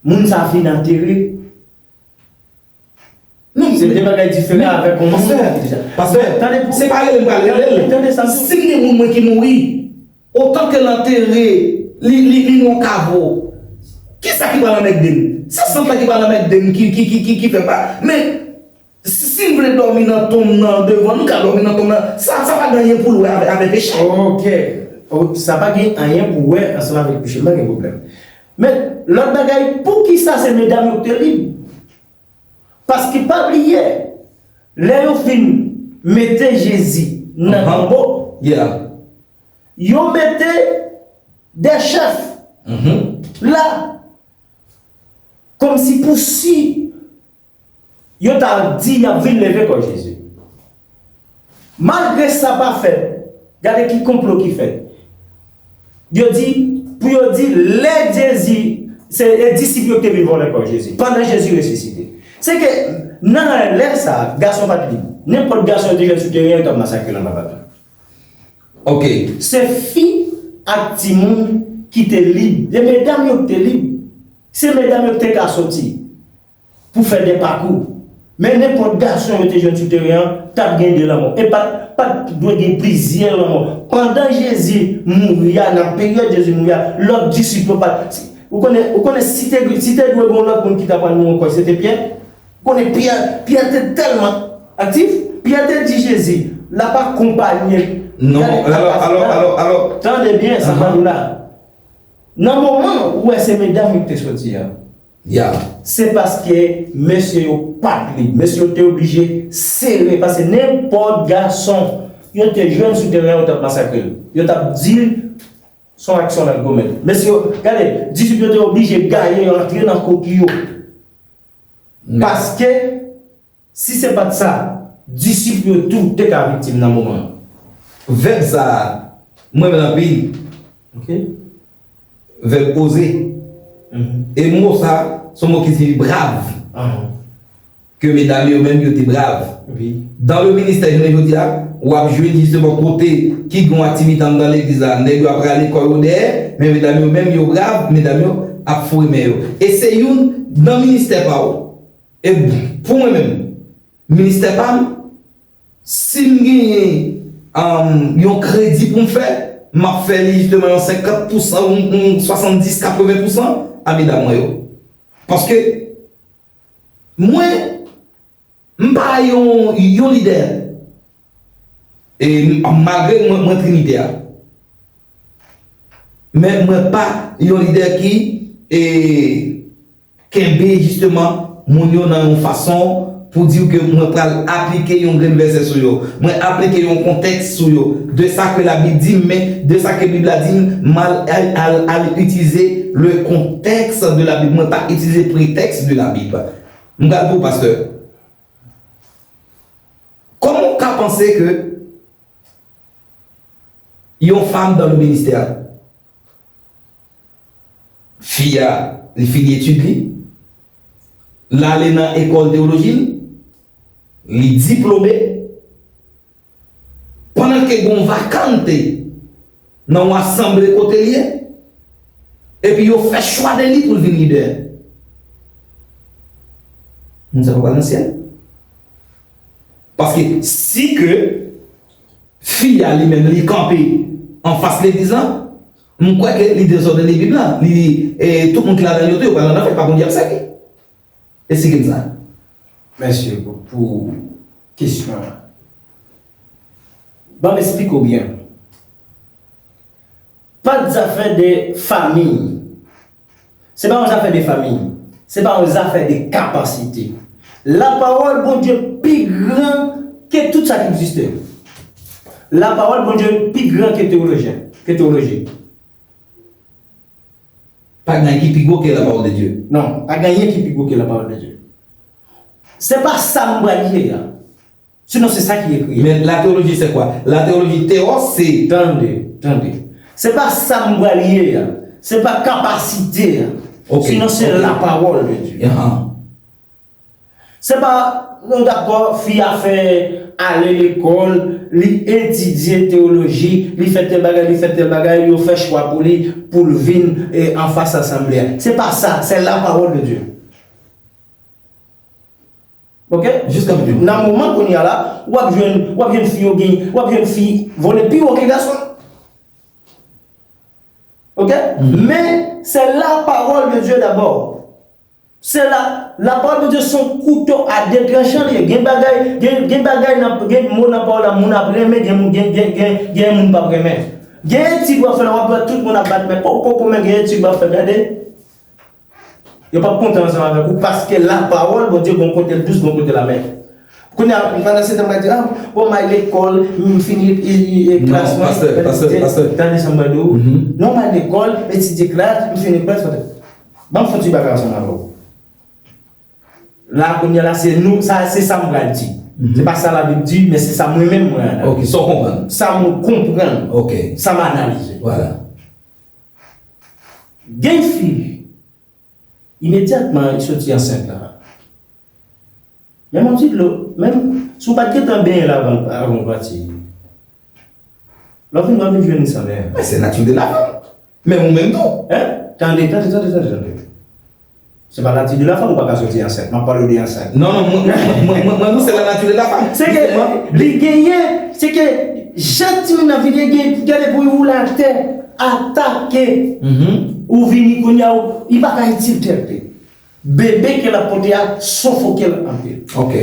moun sa fin antere. Non, se de bagay diferan avèk yon moun ki deja. Pastè, pastè, se pa rele m pral rele l. Tande sa m di w. Si m gen moun mwen ki mouri, otan ke l antere, li, li, li nan yon kavo, kisa ki pral anmègde m? Se sant lan ki pral anmègde m ki, ki, ki, ki, ki fè pa. Men, si, si m vle dòmi nan tonm nan devan, m ka dòmi nan tonm nan. Sa, sa pa gen anyen pou l wè avè, avè peche. Ok. Sa pa gen anyen pou wè ansanm avèk peche. M pa gen pwoblèm. Men, lòt bagay, poukisa se medam yo ki te lib? Paske pa bliye, lè yo fin mete Jezi nan tonbo, yo mete de chèf la, kòmsi pou si Yo ta di y ap vin leve kò Jezi. Malgre sa pa fèt, gade ki konplo ki fèt. Yo di, pou yo di, lè Jezi, se e disip yo ki te vin vòlè kò Jezi, pandan Jezi resisite. Se ke nan lè sa, gason pa t lib. Nenpòt gason yo te jwenn sou teren an, yo t ap masakre l anba bato. Ok. Se fi ak timoun ki te lib. E medam yo ki te lib. Se medam yo ki te ka soti pou fè de pakou. Men nenpòt gason yo te jwenn sou teren an, t ap gen de lanmò. E pa t, pa t dwe gen plizyè lanmò. Pandan Jezi mouri a, nan peryòd Jezi mouri a, lòt disip yo pa t. Ou konnen, ou konnen si te, si te dwe gen yon lòt moun ki ta pral mouri ankò, se te Pyè. Ou konnen Pyè, Pyè te tèlman aktif, Pyè te di Jezi, l ap akonpanye l. Non, alò, alò, alò, alò. Tande byen sa m ap di w la. Nan moman ou wè se medam yo ki te soti a, Ya. Se paske mesye yo pa t lib. Mesye yo te oblije sere, paske nenpòt gason yo te jwenn sou teren an, yo t ap masakre l. Yo t ap di l se yon aksyon l ap komèt. Mesye yo, gade, disip yo te oblije gaye yo antre nan koki yo. Paske Si se pa t sa, disip yo tou te ka viktim nan moman an. Vèb sa a, mwen renmen l anpil. Ok. Vèb oze. Mhm. E mo sa, se yon mo ki siyifi brav. Ahan. Ke medam yo menm yo te brav. Wi. Dan le ministè, jounen jodi a, w ap jwenn jisteman kote ki gen yon aktivite anndan legliz la, nèg yo ap rale kò yo dèyè, men medam yo menm yo brav, medam yo ap foure men yo. E se youn nan ministè pa w. E pou mwen menm, ministè pa m, si m genyen, um, yon kredi pou m fè, m ap fè li jisteman yon senkant pousan, yon, yon swasanndis, katreven pousan a medam mwen yo. Paske mwen, m pa yon, yon lidè. E m, malgre mwen, mwen trinitè, men mwen pa yon lidè ki, e, kenbe jisteman moun yo nan yon fason pou di w ke mwen pral aplike yon grenn vèsè sou yo. Mwen aplike yon kontèks sou yo. De sa ke Labib di m, men de sa ke Bib la di m, m al, al, al, al itilize le contexte de la Bible. Mwen pa itilize pretèks de la Bible. M pral di w, pastè, kòman w ka panse ke yon fanm dans le ministère, fi a, li fini etid li, l ale nan ekòl teyoloji l, li diplome, pandan ke gen yon vakante nan yon asanble kote l ye, epi yo fè chwa de li pou l vin lidè. Moun sa pa pral nan syèl. Paske si ke fi a li menm li kanpe anfas legliz la, m kwè ke li dezòdone Bib la, li, e, tout moun ki ladan yo tou, yo pral nan lanfè, pa Bondye y ap sèvi. Esplike m sa. Mèsi pou, pou kesyon an. Ban m esplike w byen. Pa t zafè de fanmi. Se pa yon zafè de fanmi. Se pa yon zafè de kapasite. Lapawòl Bondye pi gran ke tout sa ki egziste. Lapawòl Bondye pi gran ke teyolojyen, ke teyoloji. Pa gen anyen ki pi gwo ke la parole de Dieu. Non, pa gen anyen ki pi gwo ke la parole de Dieu. Se pa sa m pral ye a. Sinon, se sa ki ekri. Mais la théologie, c'est quoi? La théologie, théos, c'est... Tande, tande. Se pa sa m pral ye a. Se pa kapasite a. Ok, sinon, se la parole de Dieu. Ahan. Se pa, nou dakò, fi a fè ale lekòl, li etidye teyoloji, li fè tèl bagay, li fè tèl bagay, yo fè chwa pou li, pou l vin, e, anfas asanble a. Se pa sa, se la parole de Dieu. Ok? Nan moman kounye a la, w ap jwenn, w ap jwenn fi yo gen, w ap jwenn fi vole pi wo ke gason. Ok? Men, se la parole de Dieu d'abord. Se la, la parole de Dieu se yon kouto a de tranchan li ye. Gen bagay, gen, gen bagay nan, gen mo nan pawòl la, moun ap renmen, gen, gen, gen, gen, gen moun p ap renmen. Gen etid w ap fè la, w ap wè tout moun ap bat men, po, po, po, men gen etid w ap fè, gade. Yo p ap kontan ansanm avèk ou, paske la parole Bondye gon kote l dous, gon kote l amè. Kounye a, pandan se tan, m ka di, ah, bon, m al lekòl, m fini, e, e, e, klas mwen. Non, pastè, pastè, pastè. Tande sa m pral di w. Non, m al lekòl, m etidye klas, m fini klas, pastè. Ban m fè yon ti bagay ansanm avè w. La, kounye a la, se nou, sa, se sa m pral di. Se pa sa Labib di, men se sa mwen menm mwen analize. Ok, sa w konprann. Sa mwen konprann. Ok. Sa m analize. Vwala. Gen fi, imedyatman li soti ansent la. Menm yon ti dlo, menm si w pa t gentan benyen l avan, avan w pati. Lè w vin, w ap vin jwenn li san benyen. Men se nature de la femme. Menm ou menm tou. Hein? Tande, tande, tande, tande, tande. Se pa nature de la femme, ou pa ka soti ansent. M ap pale w de ansent. Non, non, mwen, mwen, mwen, mwen, mwen, non, se la nature de la femme. Se ke li genyen, se ke jan timoun nan vin, li genyen pou gade pou li woule atè, atake. Ou vini kounye a, ou, li pa ka itil tèt li. Bebe ke l ap pote a sofoke l anpil. Ok.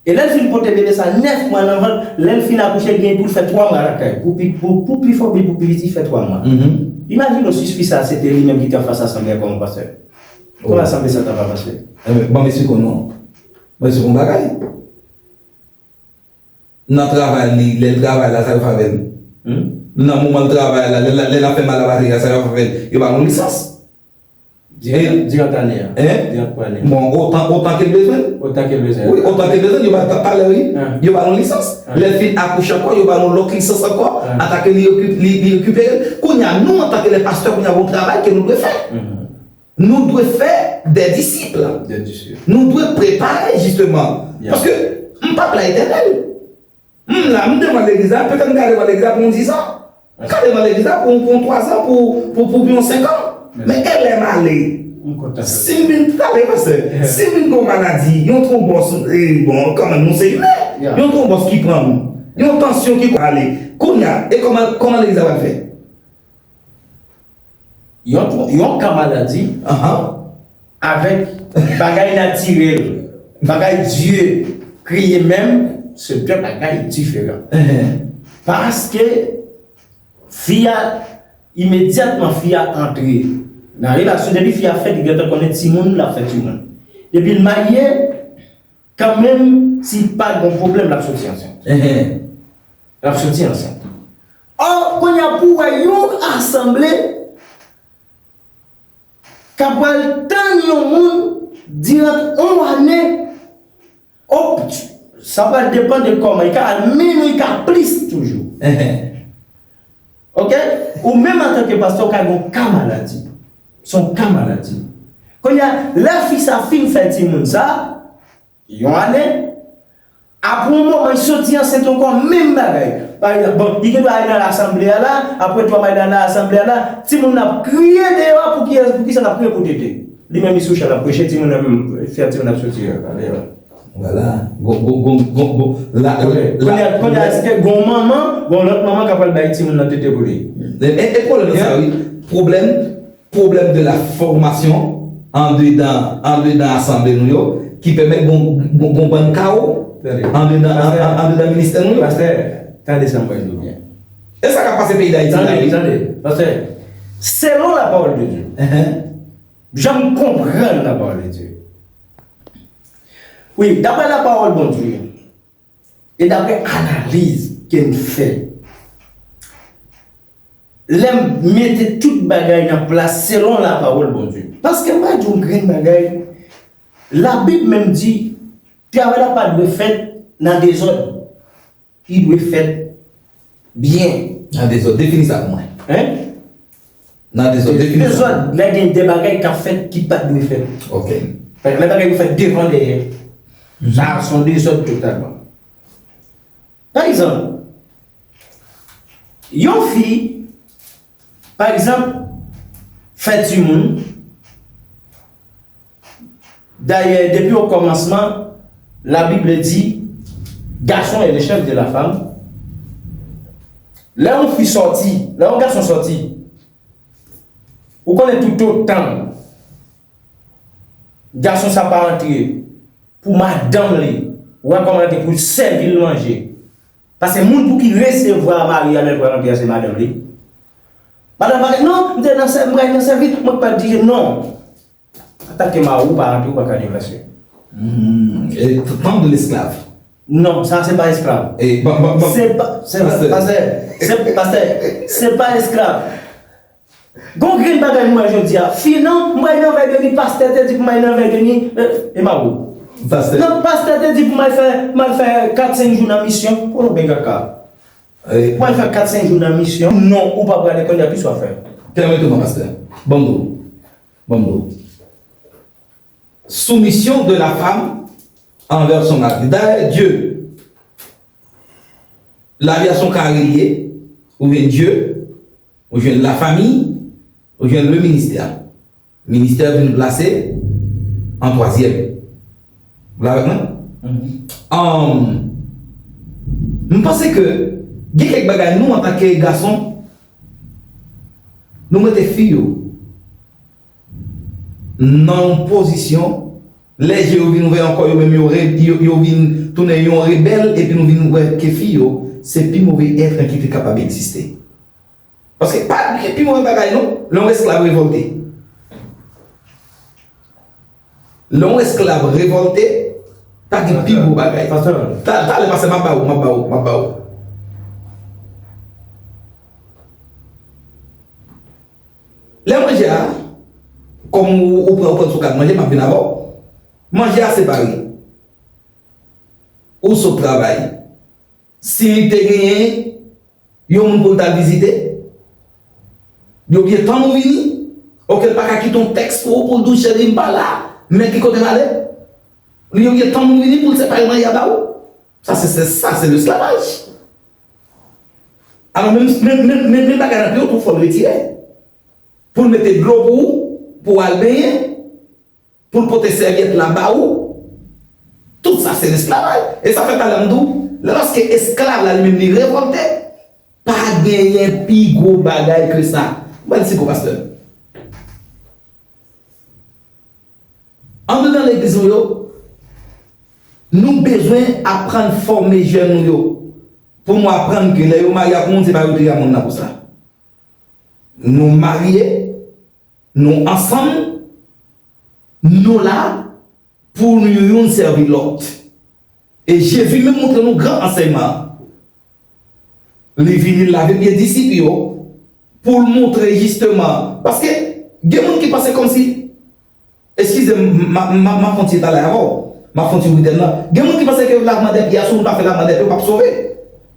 E lè l fin pote bebe sa nèf mwa nan vant, lè l fin akouche, l gen pou l fè twa mwa lakay. Pou pi, pou, pou pi fò, pou pi piti, fè twa mwa. Imajine w si fi sa se te li menm ki te anfas asanble a kòm pastè. Kòman asanble sa t ap avanse? Enben, ban m esplike w non. Ban m esplike w yon bagay. Nan travay li, lè l travay la, sa yo fè avè l? Nan moman l travay la, lè, lè, lè l ap fè malabatri a, sa yo fè avè l? Yo ba l yon lisans. Diran, diran ane a. Hein? Diran twa ane a. Bon, otan, otan ke l bezwen. Otan ke l bezwen. Wi, otan ke l bezwen, yo ba l, talè, wi. Yo ba l yon lisans. Lè l fin akouche ankò, yo ba l yon lòt lisans ankò. Atake li, li, li rekipere l. Kounye a, nou, antanke lè pastè, kounye a, gon travay ke nou dwe fè. Nou dwe fè des disciples. Des disciples. Nou dwe prepare, jisteman. Paske m p ap la etènèl. M la, m devan legliz la, petèt m ka devan legliz la pou yon diz an. M ka devan legliz la pou, pou yon twa zan, pou, pou, pou, pou yon senk an. Men e lè m ale, si m vin, tande, pastè, si m vin gen yon maladi, yon twonbòs, e, bon, kanmenm, nou se imen, yon twonbòs ki pran m, yon tansyon ki ale, kounye a, e kòman, kòman legliz la pral fè? Yon, yon ka maladi, avèk bagay natirèl, bagay Dye kreye menm, se de bagay diferan. Paske fi a, imedyatman fi a antre nan relasyon, depi fi a fèt, li gentan konnen timoun, l ap fè timoun. Depi l marye, kanmenm, si pa gon pwoblèm, l ap soti ansent. L ap soti ansent. Ò, kounye a pou w wè yon asanble k ap pral tann yon moun diran yon ane, o, sa pral depann de kòman, li ka al minwi, li ka plis toujou. Oke? Ou menm antanke pastè, ou ka gen yon ka maladi. Se yon ka maladi. Kounye a, lè fi sa fin fè timoun sa, yon ane, apre yon moman, li soti ansent ankò, menm bagay. Pa egzanp, bon, li gen dwa al nan asanble a la, apre twa mwa, li al nan asanble a la, timoun nan ap kriye deyò, pou kiyès, pou kisa l ap kriye pou tete? Li menm, li sou chan, l ap preche, timoun nan menm, fè timoun ap soti deyò. Vwala. Gon, gon, gon, gon, gon, la, la, kounye a, kounye a, èske gon manman, gon lòt manman k ap al bay timoun nan tete pou li? E, e, e pwoblèm sa, wi. Pwoblèm, pwoblèm de la fòmasyon andedan, andedan asanble nou yo, ki pèmèt gon, gon, gon bann kawo andedan, an, an, andedan ministè nou yo. Pastè, tande sa m pral di w byen. E sa k ap pase peyi Dayiti la, wi. Tande, tande, pastè, selon la parole de Dieu, jan m konprann la parole de Dieu. Wi, daprè la parole Bondye, e daprè analiz ke m fè, lè m mete tout bagay nan plas selon la parole Bondye. Paske m va di w yon grenn bagay, Labib menm di, travay la pa dwe fèt nan dezòd. Li dwe fèt byen. Nan dezòd, defini sa pou mwen. Hein? Nan dezòd, defini sa. Dezòd, lè gen de bagay k ap fèt ki pa t dwe fèt. Ok. Lè bagay yo fèt devan dèyè. Sa, se yon dezòd totalman. Pa egzanp, yon fi, pa egzanp, fè timoun, dayè, depi o kòmansman, Labib di, garçon est le chef de la femme. Lè yon fi sòti, lè yon gason sòti, ou konnen toutotan gason sa pa antre pou madanm li, ou wè kòman antre pou l sèvi l manje. Paske moun pou ki resevwa mari a lè l pral antre a se madanm li. Madanm pa gen, non, m te nan sè-, m pral nan sèvis, mwen k pral dirije, non. Antanke mari w pa antre, ou pa ka deplase. Hmm, e tankou esklav. Non, sa se pa esklav. E, bon, bon, bon. Se pa, se pa, pastè, se, pastè, se pa esklav. Gon grenn bagay nou wè jodi a. Fi, non, m pral nan vèy de nwi, pastè te di pou m al nan vèy de nwi, e, e mari w. Pastè. Non, pastè te di pou m al fè, m al fè kat senk jou nan misyon. Kolonbyen kaka. Pou al fè kat senk jou nan misyon. Non, ou pa prale kounye a, ki sa w ap fè? Pèmèt mwen, pastè. Ban m di w. Ban m di w. Soumission de la femme envers son mari. Dayè, Dye, lavi a se yon kare li ye, ou jwenn Dye, ou jwenn lafanmi, ou jwenn le ministè. Ministè vin plase an twazyèm. Ou la avèk mwen? Anm, m panse ke gen kèk bagay nou, antanke gason, nou mete fi yo nan yon pozisyon, lè je yo vin ouvè ankò, yo menm yo re-, yo, yo vin tounen yon rebèl, epi nou vin wè ke fi yo se pi move èt ki te kapab egziste. Paske pa gen pi move bagay non, lè yon esklav revòlte. Lè yon esklav revòlte, pa gen pi gwo bagay. Pastè. Ta-, talè, pastè, m ap ba ou, m ap ba ou, m ap ba ou. Lè manje a, kòm ou, ou pran, ou pran sou kad manje, m ap vin avè w. Manje a separe. Ou sot travay. Si li te genyen yon moun pou l t al vizite, li oblije tann ou vini. Oke, l pa ka kite yon tèks pou ou, pou l di w, cheri, m pa la, men ki kote m ale. Li oblije tann ou vini pou l separe manje a ba ou. Sa se, se, sa se lesklavaj. Alò, menm, menm, menm, menm, menm bagay nan pye w tou, fò l retire. Pou l mete dlo pou ou, pou w al benyen, pou l pote sèvyèt la ba ou, tout sa se lesklavaj. E sa fè talè m di w, lè lòske esklav la li menm li revòlte, pa genyen pi gwo bagay ke sa. Mwen di si gwo pastè. Andedan legliz nou yo, nou bezwen aprann fòme jèn nou yo. Pou nou aprann ke lè yo marye ak yon moun, se pa yo te gen moun nan pou sa. Nou marye, nou ansanm, nou la pou nou youn sèvi lòt. E Jezi menm montre nou gran ansèyman an. Li vini, l lave pye disip yo pou l montre jisteman. Paske gen moun ki panse kòmsi, eskize m, m, m, m, m ap fè yon ti talè avè w, m ap fè yon ti witèn nan. Gen moun ki panse ke lavman dè pye a, si w pa fè lavman dè pye, w p ap sove.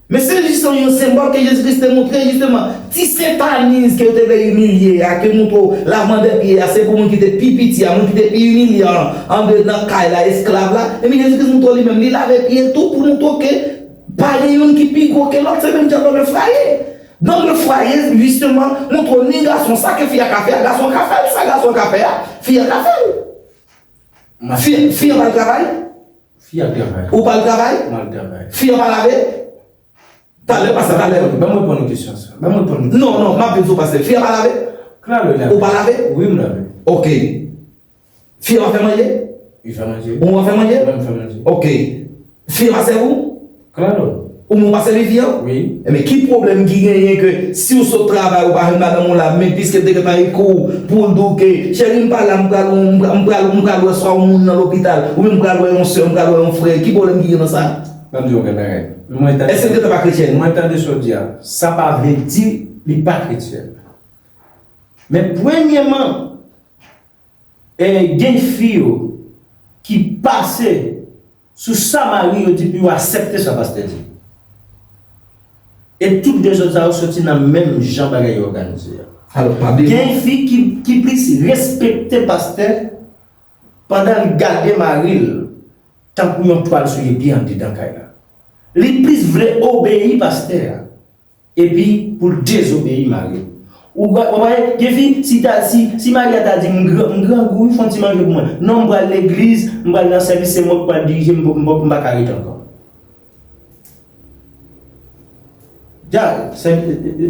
Men se jis yon senbòl ke Jezi Kris te montre, jisteman, ti sentaniz ke yo te vle imilye a, ke montre w lavman dè pye a, se pou moun ki te pi piti a, moun ki te pi imilyan an, andedan kay la, esklav la. Ebyen, Jezi Kris montre w li menm, li lave pye tou pou montre w ke pa gen youn ki pi gwo ke lòt, se menm jan nan le fwaye. Dans le foyer, jisteman, montre w ni gason, sa ke fi a ka fè a, gason an ka fè l, sa gason an ka fè a, fi a ka fè l. Fi, fi a pa al travay? Fi a travay. Ou pa al travay? M al travay. Fi a pa lave? Talè, pastè, talè. Ban m reponn ou kesyon sa. Ban m reponn ou. Non, non, m ap vin sou pastè. Fi a pa lave? Klalo, li lave. Ou pa lave? Wi, m lave. Oke. Fi a pa fè manje? Li fè manje. Ou pa fè manje? Mwen, m fè manje. Oke. Fi a pa sèvi w? Klalo. Ou menm ou pa sèvi fi a? Wi. Ebyen, ki pwoblèm ki genyen ke si w sot travay, ou pa jwenn madanm ou la, men piske l te gentan ekri w pou l di w ke, cheri, m pa la, m pral, m pral, m pral, m pral wè swa yon moun nan lopital, oubyen m pral wè yon sè, m pral wè yon frè, ki pwoblèm ki gen nan sa? Ban m di w yon bagay. Mwen tande. Èske l gentan pa kretyèn? Mwen tande sa w di a. Sa pa vle di li pa kretyèn. Men premyèman, e gen fi yo ki pase sou sa mari yo di pou yo aksepte sa pastè di. E tout de zòd sa yo soti nan menm jan bagay yo òganize a. Alò, pa bliye. Gen fi ki, ki plis respekte pastè pandan l gade mari l tankou yon twal souye byen andedan kay la. Li plis vle obeyi pastè a epi pou l dezobeyi mari l. Ou wè, ou wè, gen fi, si ta, si, si mari a ta di, "M gran, m grangou, wi, fè yon ti manje pou mwen." "Non, m pral legliz, m pral nan sèvis, se mwen ki pral dirije, m, m, m pa ka rete ankò." Dja, se,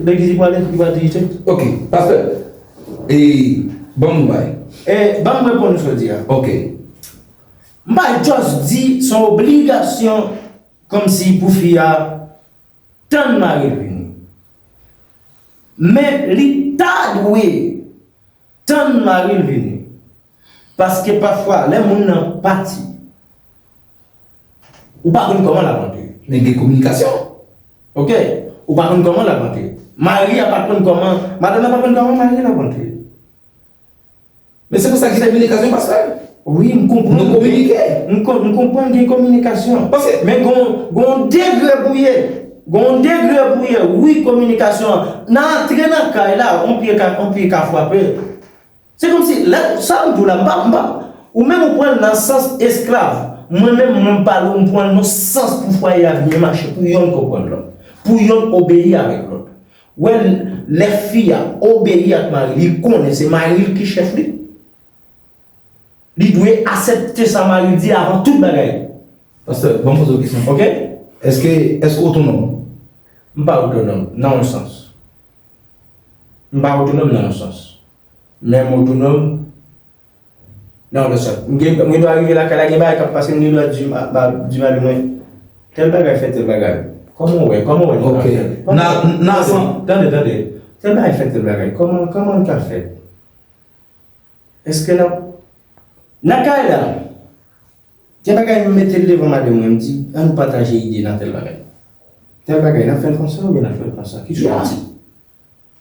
legliz li pral, li pral dirije. Ok, pastè. E, ban m bay. E, ban m reponn ou sa w di a. Ok. M pa just di, se yon obligasyon, kòmsi pou fi a, tann mari l vini. Men li ta dwe tann mari l vini. Paske pafwa, lè moun nan pati, ou pa konn kòman l ap rantre. Men gen kominikasyon. Ok? Ou pa konn kòman l ap rantre. Mari a pa konn kòman, madanm nan pa konn kòman mari l ap rantre. Men se pou sa ki fè vin okazyon, pastè. Wi, m konprann. Nou kominike. M kon- m konprann gen kominikasyon. Paske men gon gon degre pou ye. Gon degre pou ye. Wi, kominikasyon an. Nan antre nan kay la, on pye ka on pye ka frape. Se kòmsi lè sa m di w la, m pa m pa ou menm ou pran l nan sans esklav. Mwen menm mwen m pale w m pran l nan sans pou fwaye a byen mache, pou yonn konprann lòt, pou yonn obeyi avèk lòt. Wè, lè fi a obeyi ak mari, li konnen se mari l ki chèf li. Li dwe aksepte sa mari l di avan tout bagay. Pastè, ban m poze w kesyon. Ok? Èske èske w otonòm? M pa otonòm nan yon sans. M pa otonòm nan yon sans. Men m otonòm nan yon lòt sans. M gen m gen dwa rive lakay la, gen bagay k ap pase, m gen dwa di ma- ma- di mari mwen, tèl bagay fè tèl bagay. Kòman w wè? Kòman w wè nou ka fè? Kòman- Nan nan san- Tande, tande. Tèl bagay fè tèl bagay. Kòman kòman nou ka fè? Èske n ap nan kay la? Gen bagay m mete l devan madanm mwen, m di, ann nou pataje ide nan tèl bagay. Tèl bagay, n ap fè l konsa oubyen n ap fè l konsa? Kisa w di?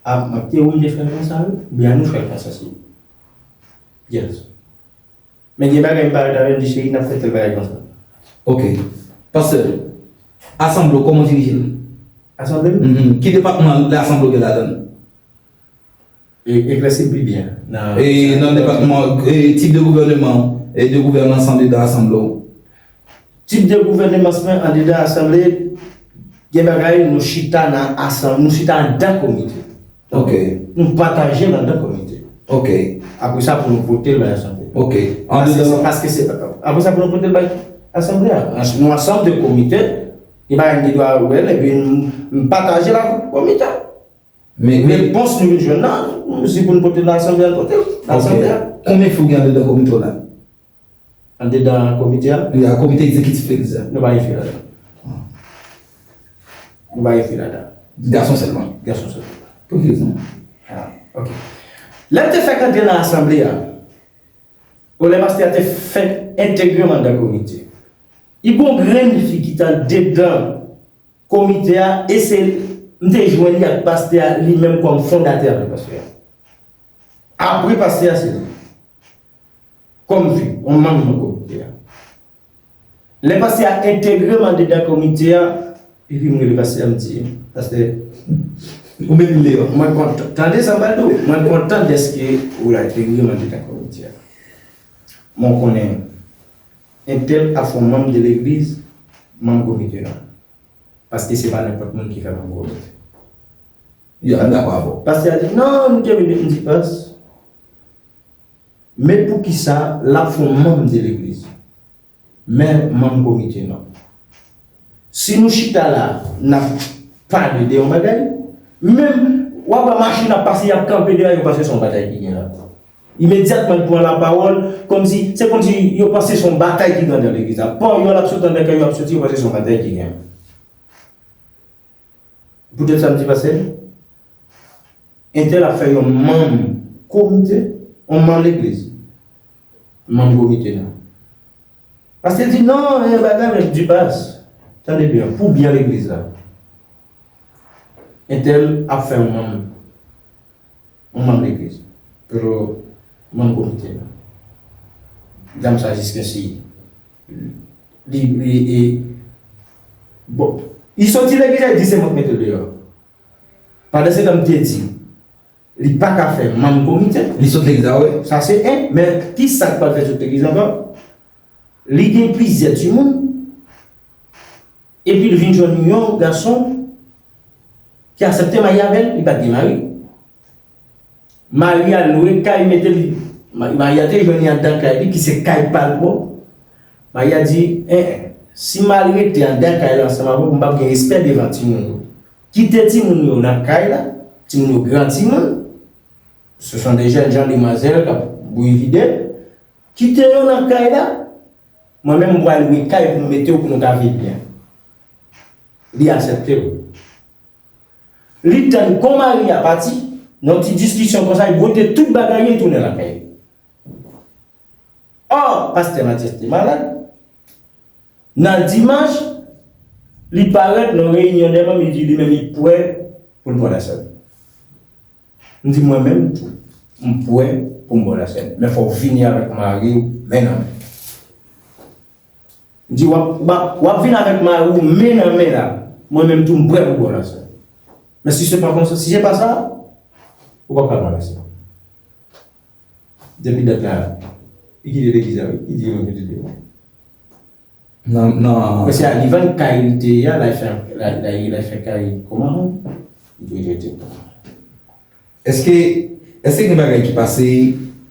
A, m ap te wi m te fè l konsa wi, oubyen ann nou fè l konsa se. Yes. Men gen bagay m pa ret avè l, m di cheri, n ap fè tèl bagay konsa. Ok. Pastè, asanble w, kòman w dirije l? Asanble m? Mhm. Ki depatman asanble w gen ladan l? E, eklèsi m pi byen. Nan, e, nan depatman, e, tip de gouvèneman, e, de gouvènans andedan asanble w? Tip de gouvènans mwen andedan asanble, gen bagay nou chita nan asanble, nou chita anndan komite. Ok. Nou pataje l anndan komite. Ok. Apre sa, pou nou pote l bay asanble. Ok. Paske se, paske se, apre sa, pou nou pote l bay asanble a. An- Nou ansanm de komite, gen bagay m gen dwa wè l, epi m, m pataje l ak komite. Men, men repons nou vin jwenn nan, si pou n pote nan asanble a, n pote l nan asanble a. Konbyen fi w gen andedan komite w la? Andedan komite a? Wi, a komite egzekitif legliz la. Nou pa gen fi ladan. Nou pa gen fi ladan. Gason sèlman. Gason sèlman. Pou ki rezon? Ah, ok. Lè m te fèk antre nan asanble a, o lè pastè a te fèk entegre m anndan komite, li gon grenn fi ki t andedan komite a, e se m te jwenn li ak pastè a li menm kòm fondatè apre pastè a. Apre pastè a, se li. Kòm fi, yon manm nan komite a. Lè pastè a entegre m andedan komite a, epi m rele pastè a, m di, pastè, ou met m deyò. Mwen kontan, tande sa m pral di w, mwen kontan dèske ou la entegre m andedan komite a. Men w konnen, entèl ap fè yon manm de legliz, manm komite nan. Paske se pa nenpòt moun ki fè manm komite. Ya, m dakò avè w. Pastè a di, non, nou te vin, m di, pas. Men poukisa l ap fè yon manm de legliz? Men manm komite non. Si nou chita la, n ap pale de yon bagay, menm w ap wè machin ap pase, y ap kanpe deyò, yo panse se yon batay ki gen la. Imedyatman, l pran lapawòl, kòmsi, se kòmsi yo panse se yon batay ki gen anndan legliz la. Pawòl l ap sot anndan kè yo ap soti, yo panse se yon batay ki gen. Poutèt sa, m di pastè, entèl ap fè yon manm komite, yon manm legliz, manm komite nan. Pastè di, non, e bagay, men di pas, tande byen, pou byen legliz la. Entèl ap fè yon manm yon manm legliz, pito manm komite nan. Dam sa jiskensi li, li, li, bon, li soti legliz la, li di se mwen k mete l deyò. Pandan se tan m te di, li pa ka fè manm komite. Li sot legliz la, wi. Sa se en, men ki sa k pral fè sot legliz la ankò? Li gen plizyè timoun, epi l vin jwenn yon gason ki aksepte marye avè l, li pa t gen mari. Mari a lwe kay, mete li, ma- mari a te jwenn li anndan kay li, ki se kay pa l pwòp. Mari a di, en, en, si m al rete anndan kay la ansanm avè w, m p ap gen respè devan timoun yo. Kite timoun yo nan kay la, timoun yo gran timoun, ce sont des jeunes gens, demwazèl k ap bouyi vide, kite yo nan kay la, mwen menm m pral lwe kay pou m mete w pou nou ka viv byen. Li aksepte l. Li tann kon mari a pati, nan yon ti diskisyon konsa, li bwote tout bagay yo, li tounen lakay li. Ò, pastè Matyas te malad. Nan dimanch, li parèt nan reyinyon dè manm, li di li menm li prè pou l pran lasanm. M di mwen menm tou, m prè pou m ba w lasèn. Men fò w vini avèk mari w men nan men. M di, w ap, w ap, w ap vin avèk mari w men nan men la. Mwen menm tou, m prè pou ba w lasèn. Men si se pa konsa, si se pa sa, ou p ap ka ba l lasèn. Depi dat la, li kite legliz la, wi. Li di mwen kite legliz la. Nan, nan. Men se a li vann kay li te ye a, l al fè, l al, l al, l al fè kay kòman? Li dwe rete. Èske, èske gen bagay ki pase,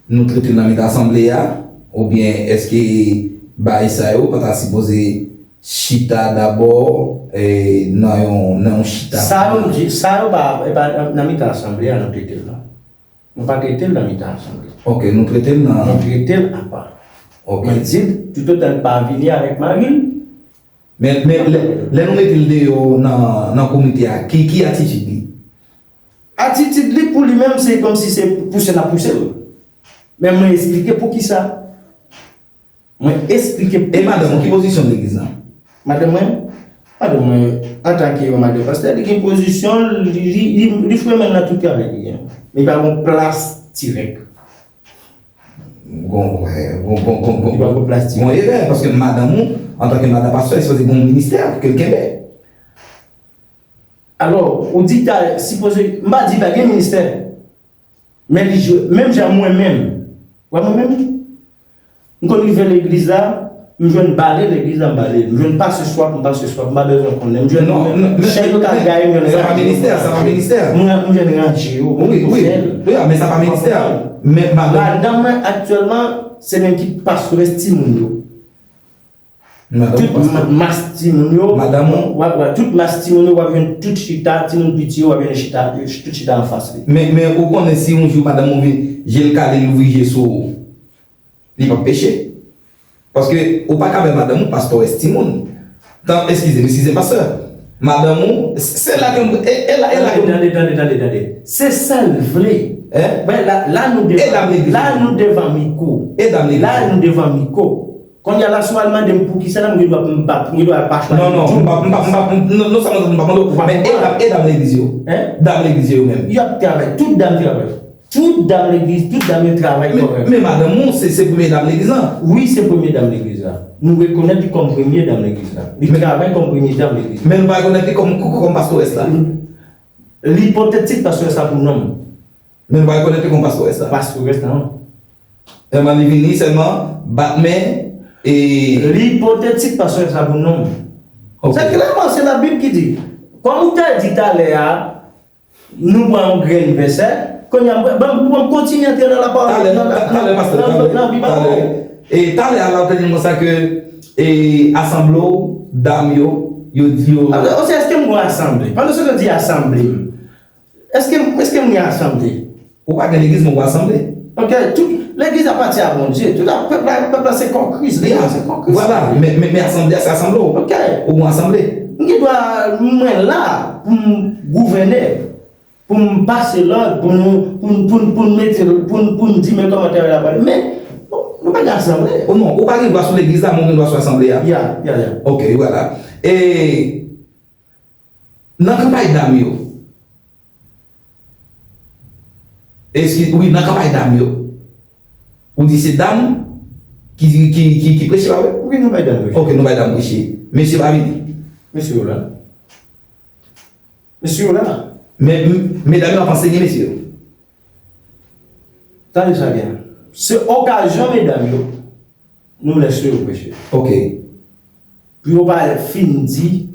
nou trete l nan mitan asanble a? Oubyen èske bagay sa yo pa ta sipoze chita dabò, eh, nan yon, nan yon chita? Sa yo di, sa yo pa, e pa nan, nan mitan asanble a nou trete l non. Nou pa trete l nan mitan asanble. Ok, nou trete l nan. Nou trete l apa. Ok. Mwen di l, toutotan l pa vini avèk mari l. Men, men lè, lè nou mete l deyò nan, nan komite a, ki, ki atitid li? Atitid li pou li menm, se kòmsi se pouse l ap pouse l. Men mwen esplike poukisa. Mwen esplike pou. E madanm ou, ki pozisyon l legliz la? Madanm mwen? Madanm mwen, antanke yon madanm pastè, li gen pozisyon l, li, li, li, li fwe men l nan tout travay li gen. Men li pa gen plas dirèk. Gon, gon, gon, gon, gon, li pa gen plas dirèk. Gon erè, paske madanm ou, antanke madanm pastè, li sipoze gen yon ministè ke l kenbe. Alò, ou di ta, sipoze, m pa di pa gen ministè. Men li jwe, menm jan mwen menm. Wè mwen menm? M konn rive legliz la, m jwenn bale legliz la, m bale l. M jwenn pase swap, m pase swap, m pa bezwen konnen. M jwenn chèn yo ta gaye, m jwenn ranje yo. Sa pa ministè, sa pa ministè. M jwenn ranje yo. Wi, wi. Wi, men sa pa ministè. Men madanm. Madanm mwen aktyèlman, se menm ki pastores timoun yo. Tout mas timoun yo, w ap wè tout mas timoun yo, w ap jwenn tout chita, timoun piti yo, w ap jwenn chita, tout chita anfas li. Men, men ou konnen si yon jou madanm ou vin, je l kale, l ouvri je sou ou, li p ap peche. Paske ou pa ka wè madanm ou pastores timoun. Tan, eskize m, eskize m, pastè. Madanm ou, se la ke m, e, e la, e la ke m. Tande, tande, tande, tande, tande. Se sa l vle. Hein? Ben, la, la nou devan, la nou devan mikwo. E dam legliz. La nou devan mikwo. Kounye a la, si w al mande m poukisa la, m gen dwa m pa, m gen dwa pa chwazi. Non, non, m pa, m pa, m pa, m, non, non sèlman m pa mande w, men e dam, e dam legliz yo? Hein? Dam legliz yo menm. Y ap travay, tout dam travay. Tout dam legliz, tout dam yo travay kòrèk. Men, men madanm ou, se, se premye dam legliz lan? Wi, se premye dam legliz la. Nou rekonèt li kòm premye dam legliz la. Li travay kòm premye dam legliz la. Men nou pa rekonèt li kòm, kòm, kòm pastores la? Li pote tit pastores la pou nonm. Men nou pa rekonèt li kòm pastores la. Pastores la, non. Sèlman li vini, sèlman bat men, e. Li pote tit pastores la pou nonm. Ok. Se klèman, se Labib ki di. Kòm ou te di talè a, nou pran yon grenn vèsè. Kounye a, ban m, ban m kontinye antre nan lapawòl, talè, nan, ta-, talè, pastè, nan, talè, nan Bib la. Talè. E talè a la, ou te di m konsa ke, e, asanble w, dam yo, yo di yo. Apre, osi, èske m gen asanble? Pandan se ou di asanble m, Èske, èske m gen asanble? Ou pa gen legliz, men ou gen asanble. Ok, tout legliz apatyen a Bondye. Tout a, pèp la, pèp la se kò Kris. Li a, se kò Kris. Vwala, men, men, men asanble a, se asanble w. Ok. Ou gen asanble. M gen dwa, mwen la pou m gouvène, pou m pase lòd, pou m, pou m, pou m, pou m mete, pou m, pou m di men kòman travay la pral. Men, nou pa gen asanble. O non, ou pa gen dwa sou legliz la, men ou gen dwa sou asanble a. Ya, ya, ya. Ok, vwala. E Nan kanpay dam yo. Eski, wi, nan kanpay dam yo. Ou di se dam ki, ki, ki, ki preche, pa vre? Wi, kanpay dam preche. Ok, kanpay dam preche. Mesye pa vini. Mesye yo la. Mesye yo la. Men, m-, medam yo ap ansenye mesye yo. Tande sa byen. Se okazyon medam yo, nou lèse yo preche. Ok. Pou yo pa fin di,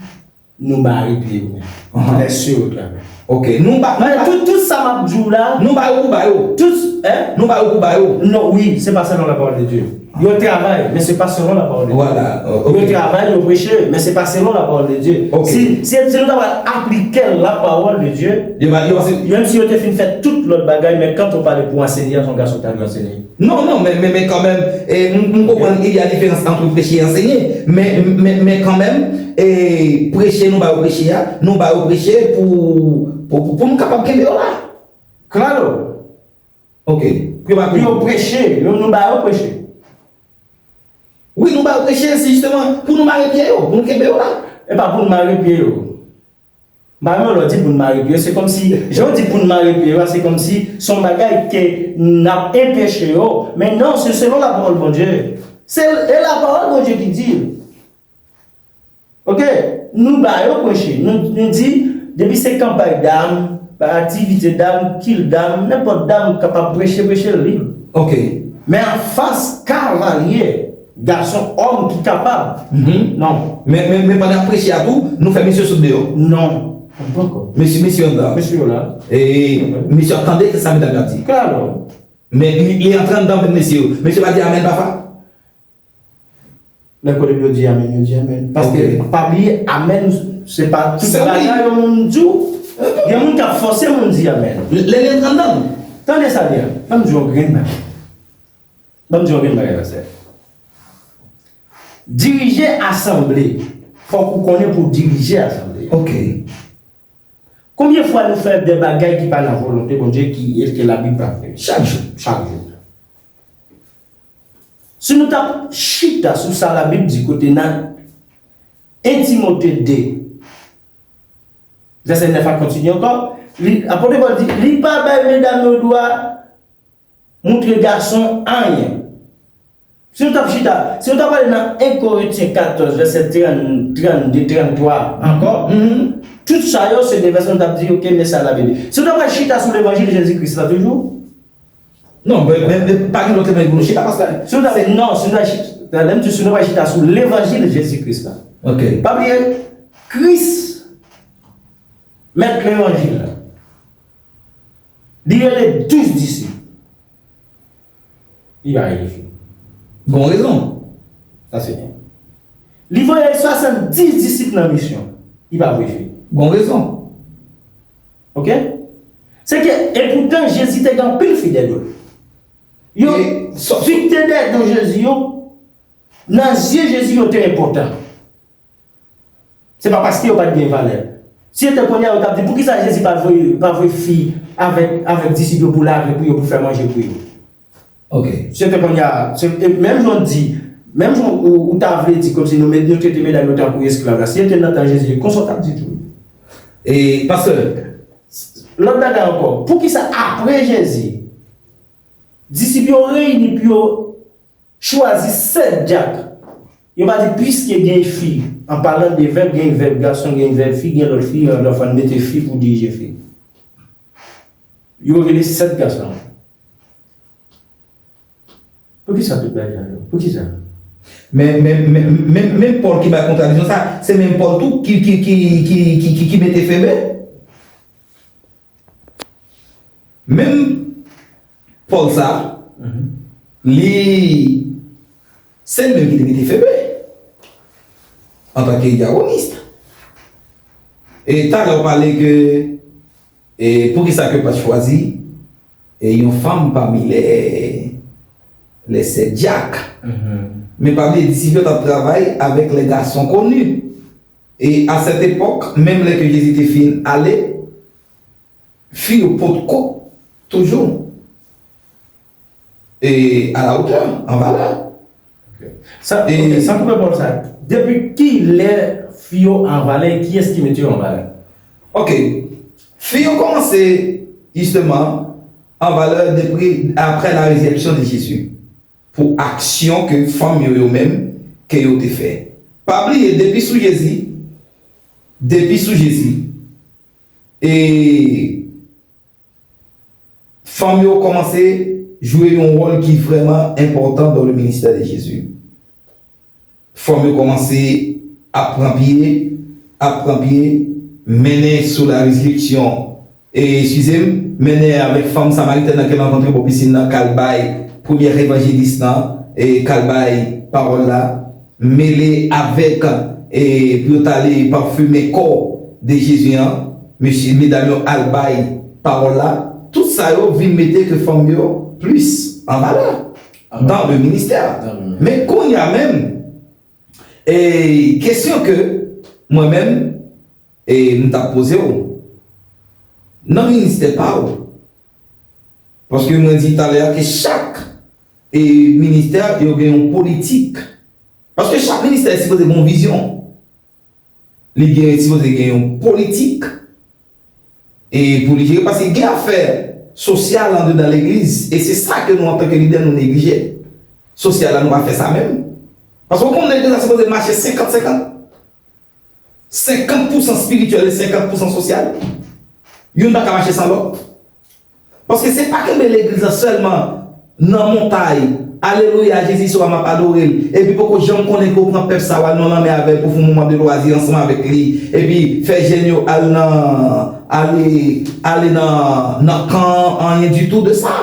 nou bare pye yo. Ahan. Lèse yo travay. Ok. Nou ba, nou ba, tout, tout sa m ap di w la. Nou ba yo pou ba yo. Tout, hein? Nou ba yo pou ba yo. Non, wi, se pa selon la parole de Dieu. Yo travay, men se pa selon la parole de Dieu. Vwala, ok. Yo travay, yo preche, men se pa selon la parole de Dieu. Ok. Si, si, si nou ta pral aplike la parole de Dieu, yo va, yo va se menm si yo te fin fè tout lòt bagay, men quand on parle pour enseigner, son garçon ta dwe ansenye. Non, non, men, men, men kanmenm, e, m, m konprann il y a différence entre prêcher et enseigner, men, men, men kanmenm, e, preche, nou ba yo preche a, nou ba yo preche pou, pou, pou, pou nou kapab kenbe yo la. Klaro. Ok. Pou yo pa, pou yo preche, nou, nou ba yo preche. Wi, nou ba yo preche, se jisteman pou nou mare pye yo, pou nou kenbe yo la. E pa pou nou mare pye yo. M pa renmen lè w di pou n mare pye yo, se kòmsi, jan w di pou n mare pye yo a, se kòmsi se yon bagay ke n ap enpeche yo. Men non, se selon lapawòl Bondye. Se, e lapawòl Bondye ki di l. Oke? Nou ba yo preche. Nou, nou di, depi se kanpay dam, aktivite dam, kil dam, nenpòt dam kapab preche, preche l lib. Oke. Men anfas kavalye, gason, òm ki kapab. Non. Men, men, men pandan y ap preche a tou, nou fè mesye sot deyò. Non. Poko. Mesye, mesye anndan. Mesye yo la. E mesye ap tande sa medam yo ap di. Klaro. Men li, li antre anndan menm mesye yo. Mesye pa di amèn pafwa? Lè kote yo di amèn, yo di amèn. Paske, pa bliye, amèn, se pa tout bagay yon moun di w. Gen moun k ap fòse moun di amèn. Lè, lè l antre anndan. Tande sa byen. Ban m di w yon grenn bagay. Ban m di w yon grenn bagay, pastè. Dirije asanble, fòk ou konnen pou w dirije asanble. Oke. Konbyen fwa nou fè de bagay ki pa nan volonte Bondye, ki, e ke Labib pa vle? Chak jou. Chak jou. Si nou t ap chita sou sa Labib di kote nan en Timote de, vèsè nèf a kontinye ankò, li, apot Pòl di, li pa bay medam yo dwa moutre gason anyen. Si nou t ap chita, si nou t ap ale nan en Korentyen katòz, vèsè trant, trannde, tranntwa ankò, tout sa yo, se de vèsè nou t ap di, oke, men sa Labib di. Si nou t ap al chita sou levanjil Jezi Kris la toujou, non, men, men, men pa gen lòt levanjil pou nou chita, pastè. Si nou t ap, non, si nou t ap chita, lè m di si nou t ap chita sou levanjil Jezi Kris la. Oke. Pa bliye, Kris, mèt levanjil la. Li rele douz disip. Li pa rele fi. Gon rezon. Sa se byen. Li voye swasanndiz disip nan misyon. Li pa voye fi. Gon rezon. Oke? Se ke, epoutan, Jezi te gen anpil fi dèyè do l. Yo, fi ki te dèyè do Jezi yo, nan zye Jezi yo te enpòtan. Se pa paske yo pa t gen valè. Si se te kounye a, yo t ap di, poukisa Jezi pa voye, pa voye fi avèk, avèk disip yo pou lave pou yo, pou fè manje pou yo? Oke. Si se te kounye a, se, e menm jan w di, menm jan ou, ou ta vle di kòmsi nou met, nou trete medam yo tankou esklav la, si se te nan tan Jezi, konsa w t ap di tou. E, pastè, lòt bagay ankò, poukisa apre Jezi, disip yo reyini pou yo chwazi sèt dyak. Yo pa di piske gen fi. An palan de vèb, gen vèb gason, gen vèb fi, gen lòt fi, an lòt fwa n mete fi pou dirije fi. Yo rele sèt gason. Poukisa tout bagay sa yo? Poukisa? Men, men, men, men, menm Pòl ki bay kontradiksyon sa, se menm Pòl tou ki, ki, ki, ki, ki, ki, ki mete Febe. Menm Pòl sa, li, se li menm ki te mete Febe antanke dyakonis. E talè w pale ke, e poukisa ke pa t chwazi, e yon fanm pami lè, lè sèt dyak. Men pa bliye, disip yo t ap travay avèk lè gason koni. E a sèt epòk, menm lè ke Jezi te fin ale, fi yo potko toujou e a la wotè, an valè. Sa, e, sa koupe Pòl sa. Depi ki lè fi yo an valè, kiyès ki mete yo an valè? Oke. Fi yo kòmanse, jisteman, an valè depi apre la résurrection de Jésus, pou aksyon ke fanm yo, yo menm, ke yo te fè. Pa bliye, depi sou Jezi, depi sou Jezi, e fanm yo kòmanse jwe yon wòl ki vrèman enpòtan dans le ministère de Jésus. Fanm yo kòmanse ap pran pye, ap pran pye, mennen sou la résurrection, e, eskize m, mennen avèk fanm samaritèn nan ke m rankontre bò pisin nan, k al bay premye evanjelis lan, e, k al bay pawòl la, mele avèk, e, pou yo t ale pafimen kò de Jezi an, mesye, medam yo al bay pawòl la, tout sa yo vin mete ke fanm yo plis an valè dans le ministère. Men kounye a menm, e kesyon ke mwen menm, e m t ap poze w, nan ministè pa w, paske mwen di talè a ke chak, e ministè yo gen yon politik, paske chak ministè sipoze gen yon vizyon, li gen, sipoze gen yon politik, e pou li jere, paske gen afè sosyal andedan legliz, e se sa ke nou, antanke lidè, nou neglije. Sosyal la, nou pa fè sa menm. Paske ou konn legliz la sipoze mache senkant senkant. Senkant pousan espirityèl e senkant pousan sosyal. Youn pa ka mache san lòt. Paske se pa kenbe legliz la sèlman nan montay, alelouya, Jezi se wa, m ap adore l, epi poko janm konnen ke w pran pèp sa, w al nan lanmè avè l pou fè yon moman de lwazi ansanm avèk li, epi fè jèn yo al nan, ale, ale nan, nan kan, anyen ditou de sa.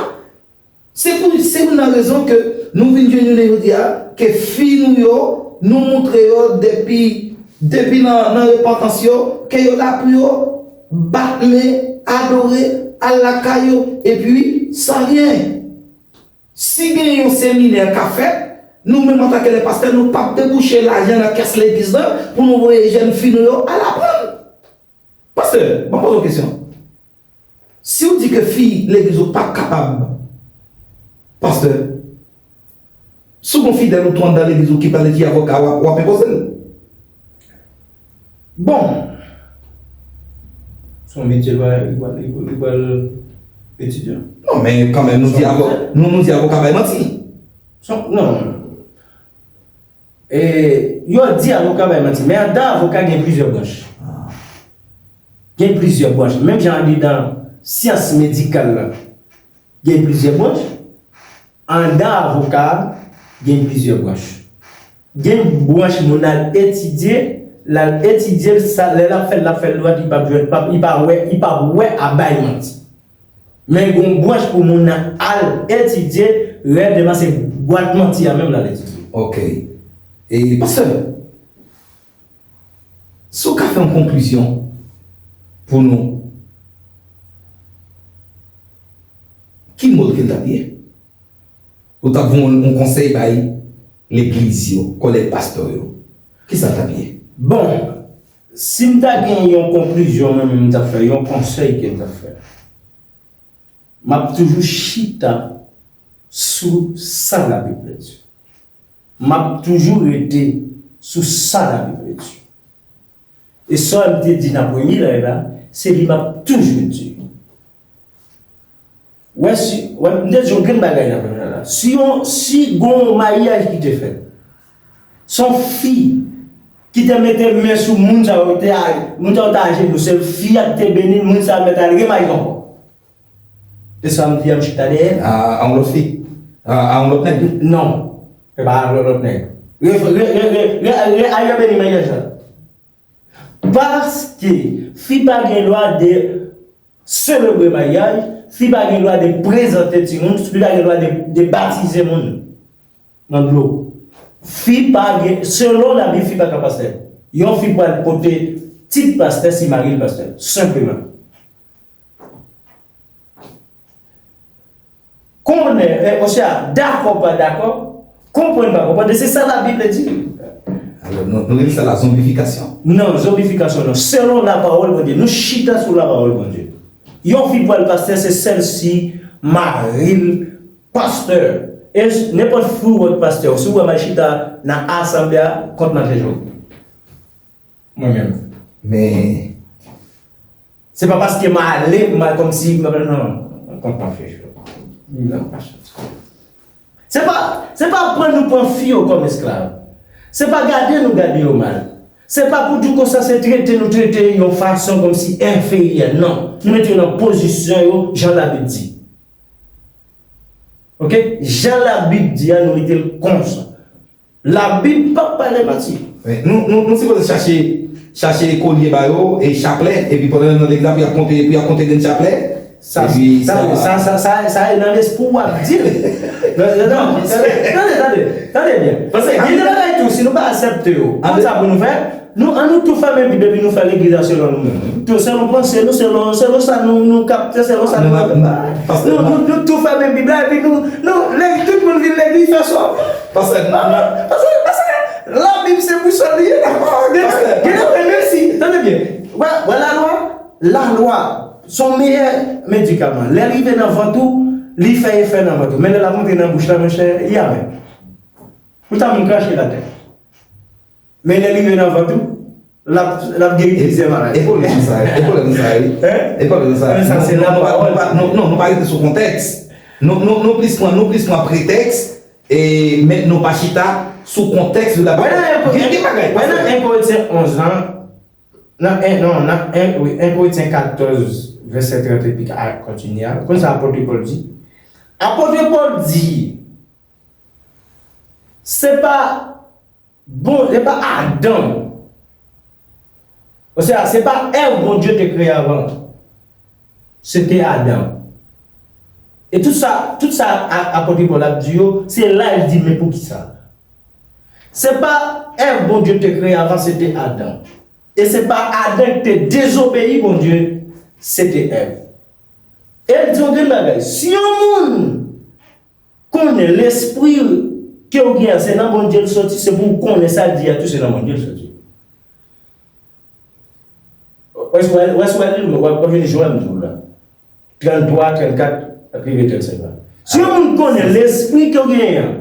Se pou, se youn nan rezon ke nou vin jwenn jounen jodi a, ke fi nou yo, nou montre yo depi, depi nan, nan repantans yo, ke yo la pou yo bat men, adore, al lakay yo, epi san ryen. Si gen yon seminè k ap fèt, nou menm antanke lè pastè, nou p ap debouche lajan nan kès legliz la pou nou voye jèn fi nou yo al aprann. Pastè, ban m poze w kesyon. Si w di ke fi legliz ou pa kapab, pastè, si w gon fidèl ou tou anndan legliz ou ki pral etidye avoka, w ap, w ap enpoze l? Bon. Se yon metye li pral, li pral, li pral etidye. Non, men kanmenm, nou di avo-, nou, nou di avoka bay manti. Non. E, yo di avoka bay manti, men anndan avoka gen plizyè branch. Gen plizyè branch. Menm jan anndan syans medikal la, gen plizyè branch. Anndan avoka, gen plizyè branch. Gen branch moun al etidye, l al etidye l, sa, lè l ap fè l, l ap fè l dwat, li p ap jwenn, p ap, li pa wè, li p ap wè a bay manti. Men gon branch pou moun nan al etidye, rèlman se bwat manti a menm l al etidye. Ok. E, pastè, si w ka fè yon konklizyon pou nou, ki mo l ke l t ap ye? Ou t ap voye yon, yon konsèy bay legliz yo, kòlèg pastè yo. Kisa l t ap ye? Bon, si m ta gen yon konklizyon, mwen menm m t ap fè, yon konsèy ke m t ap fè, m ap toujou chita sou sa Labib la di. M ap toujou rete sou sa Labib la di. E sa m te di nan premye live la, se li m ap toujou di. Wè, si, wè, m te di yon grenn bagay nan premye live la. Si yon, si gon maryaj ki te fèt, se yon fi ki te mete men sou moun sa yo, te a, moun sa yo te ajenou, se fi a ki te beni l, moun sa mèt al remari ankò. E sa m di a, m chita dèyè l. A, a yon lòt fi? A, a yon lòt nèg? Non. Se pa a yon lòt nèg. Re, re, re, re, re, re, al rebeni maryaj la. Paske fi pa gen dwa de selebre maryaj, fi pa gen dwa de prezante timoun, fi pa gen dwa de, de batize moun nan dlo. Fi pa gen, selon Labib, fi pa ka pastè. Yon fi pral pote tit pastè si mari l pastè, senpleman. Konnen, eh, osea, dakò pa dakò, konprann pa konprann, se sa Labib la di. Alò, nou, nou rele sa la zonbifikasyon. Non, zonbifikasyon non. Selon lapawòl Bondye, nou chita sou lapawòl Bondye. Yon fi pral pastè, se sèl si mari l pastè. E nenpòt fi ou wè k pastè, si w wè m al chita nan asanble a, kont m al chèche w. Mwen menm. Men, se pa paske m ale, m al kòmsi, m ap, non, non, non, kont m ap chèche w. Non, pa chans. Se pa, se pa pran nou pran fi yo kòm esklav. Se pa gade nou gade yo mal. Se pa pou di konsa se trete nou trete yon fason kòmsi enferyè. Non. Nou mete yo nan pozisyon yo, jan Labib di. Ok? Jan Labib di a, nou mete l konsa. Labib p ap pale manti. Wi, nou, nou, nou sipoze chache, chache kolye ba yo, e chaplè, epi pandan yo nan legliz la, pou y ap konte, pou y ap konte grenn chaplè. Sa, epi sa, sa, sa, sa, sa, sa e nan lespri w ap di l. Non, non, non, tande, tande, tande, tande byen. Paske gen de bagay tou, si nou pa aksepte yo, konn sa pou nou fè? Nou, an nou tou fèmen Bib epi nou fè legliz la selon nou menm. Tou selon panse nou, selon, selon sa nou, nou kapte, selon sa nou, nou, nou, nou tou fèmen Bib la epi nou, nou, lè tout moun vin legliz, fè sa. Pastè, non, non, pastè, pastè, Labib se bousòl li ye, dakò? Gen, gen de bagay, menm si, tande byen. Wè, wè lalwa, lalwa, se yon meyè medikaman. Lè l rive nan vant ou, li fè efè nan vant ou. Men lè l ap monte nan bouch la, monchè, li amè. Ou ta moun krache l atè. Men lè l rive nan vant ou, l ap, l ap geri plizyè maladi. E pwoblèm sa, e pwoblèm sa, wi. Hein? E pwoblèm sa. Men sa, se lapawòl. Non, non, nou pa rete sou kontèks. Nou, nou, nou plis pran, nou plis pran pretèks, e, men nou pa chita sou kontèks de lapawòl. Gen, gen bagay, gen nan en Korentyen onz lan, nan en, non, nan en, wi, en Korentyen katòz, vèsè trant epi a kontinye a. Konn sa apot Pòl di? Apot Pòl di, se pa Bon, se pa Adan. Osea, se pa Èv Bondye te kreye avan. Se te Adan. E tout sa, tout sa a- apot Pòl ap di yo, se la l di, men poukisa? Se pa Èv Bondye te kreye avan, se te Adan. E se pa Adan ki te dezobeyi Bondye, se te Èv. E l di yon grenn bagay, si yon moun konnen lespri ke w gen an, se nan Bondye l soti, se pou w konnen sa l di a tou, se nan Bondye l soti. Wè si w al, wè si w al li, w ap, w ap vin jwenn tou la. Tranntwa, trannkat, ap rive trannsenk la. Si yon moun konnen lespri ke w gen an,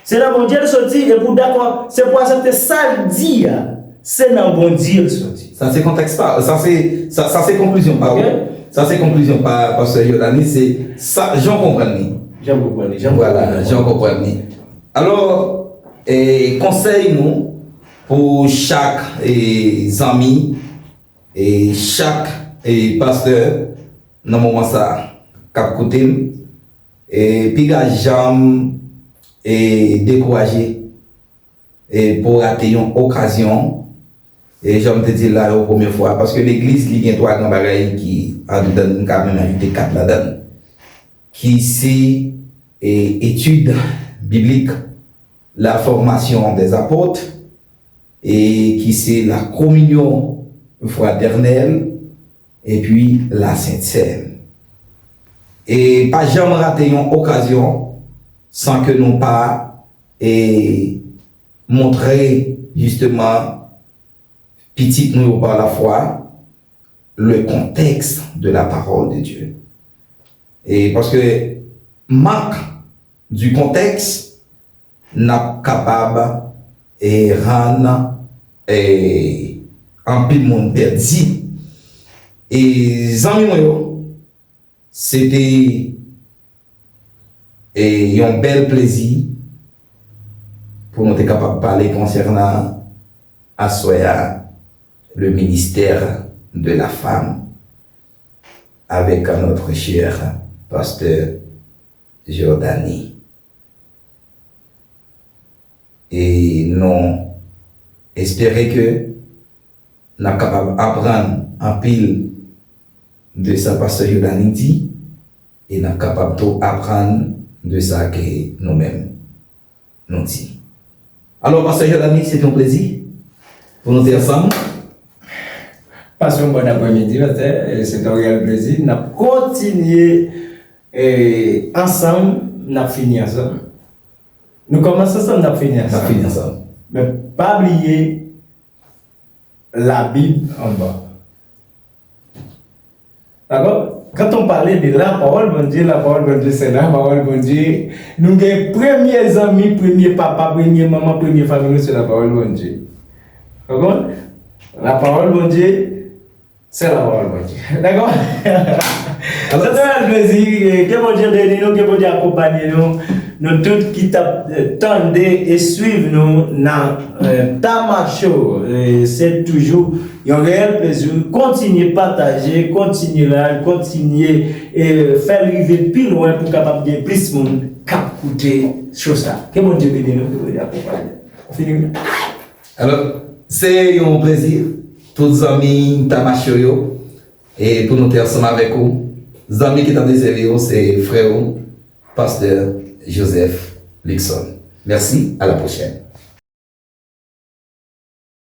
se nan Bondye l soti, e pou w dakò, se pou w aksepte sa l di a, se nan Bondye l soti. Sa se kontèks pa, sa se, sa, sa se konklizyon pa ou. Ok. Sa se konklizyon pa pastè Jòdani, se sa, jan w konprann li. Jan m konprann li, jan m Vwala, konprann li. Jan w konprann li. Alò, e, konsèy nou pou chak, e, zanmi, e, chak, e, pastè nan moman sa k ap koute m, e, piga janm, e, dekouraje, e, pou rate yon okazyon, e, jan m te di l la yon premye fwa, paske legliz, li gen twa gran bagay ki anndan, m ka menm ajoute kat ladan l, ki se, e, etid biblik, la formation des apôtres, e ki se la communion fraternelle, epi la Sainte Seine. E pa janm rate yon okazyon san ke nou pa, e, montre, jisteman, pitit nou yo pa lafwa, le contexte de la parole de Dieu. E paske mank du contexte, n ap kapab, e, rann, e, anpil moun pèdi. E zanmi mwen yo, se te, e, yon bèl plezi pou nou te kapab pale konsènan aswè a, le ministère de la femme avec notre cher pasteur Jordany. E nou espere ke n ap kapab aprann anpil de sa pastè Jordany di, e n ap kapab tou aprann de sa ke nou menm nou di. Alò, pastè Jordany, se te yon plezi pou nou te ansanm. Pase yon bòn aprèmidi, pastè, e se te yon reyèl plezi. N ap kontinye, e, ansanm, n ap fini ansanm. Nou kòmanse ansanm, n ap fini ansanm. N ap fini ansanm. Men pa bliye, Labib anba. Dakò? Quand on parle de la parole Bondye, la parole Bondye, se la parole Bondye. Nou gen premye zanmi, premye papa, premye manman, premye fanmi nou, se la parole Bondye. Konprann? La parole Bondye, se la parole Bondye. Dakò? Alò, se te yon plezi. Ke Bondye beni nou, ke Bondye akonpanye nou. Nou tout ki t ap, eh, tande e swiv nou nan, eh, Tama Show, eh, se toujou yon reyèl plezi. Kontinye pataje, kontinye like, kontinye, eh, fè l rive pi lwen pou kapab gen plis moun k ap koute show sa. Ke Bondye beni nou, ke Bondye akonpanye nou. Ou fini, wi? Alò, se yon plezi, tout zanmi Tama Show yo, e pou nou te ansanm avèk ou. Zanmi ki t ap desèvi ou, se frè ou, pastè Joseph Luckson. Mèsi, à la prochaine.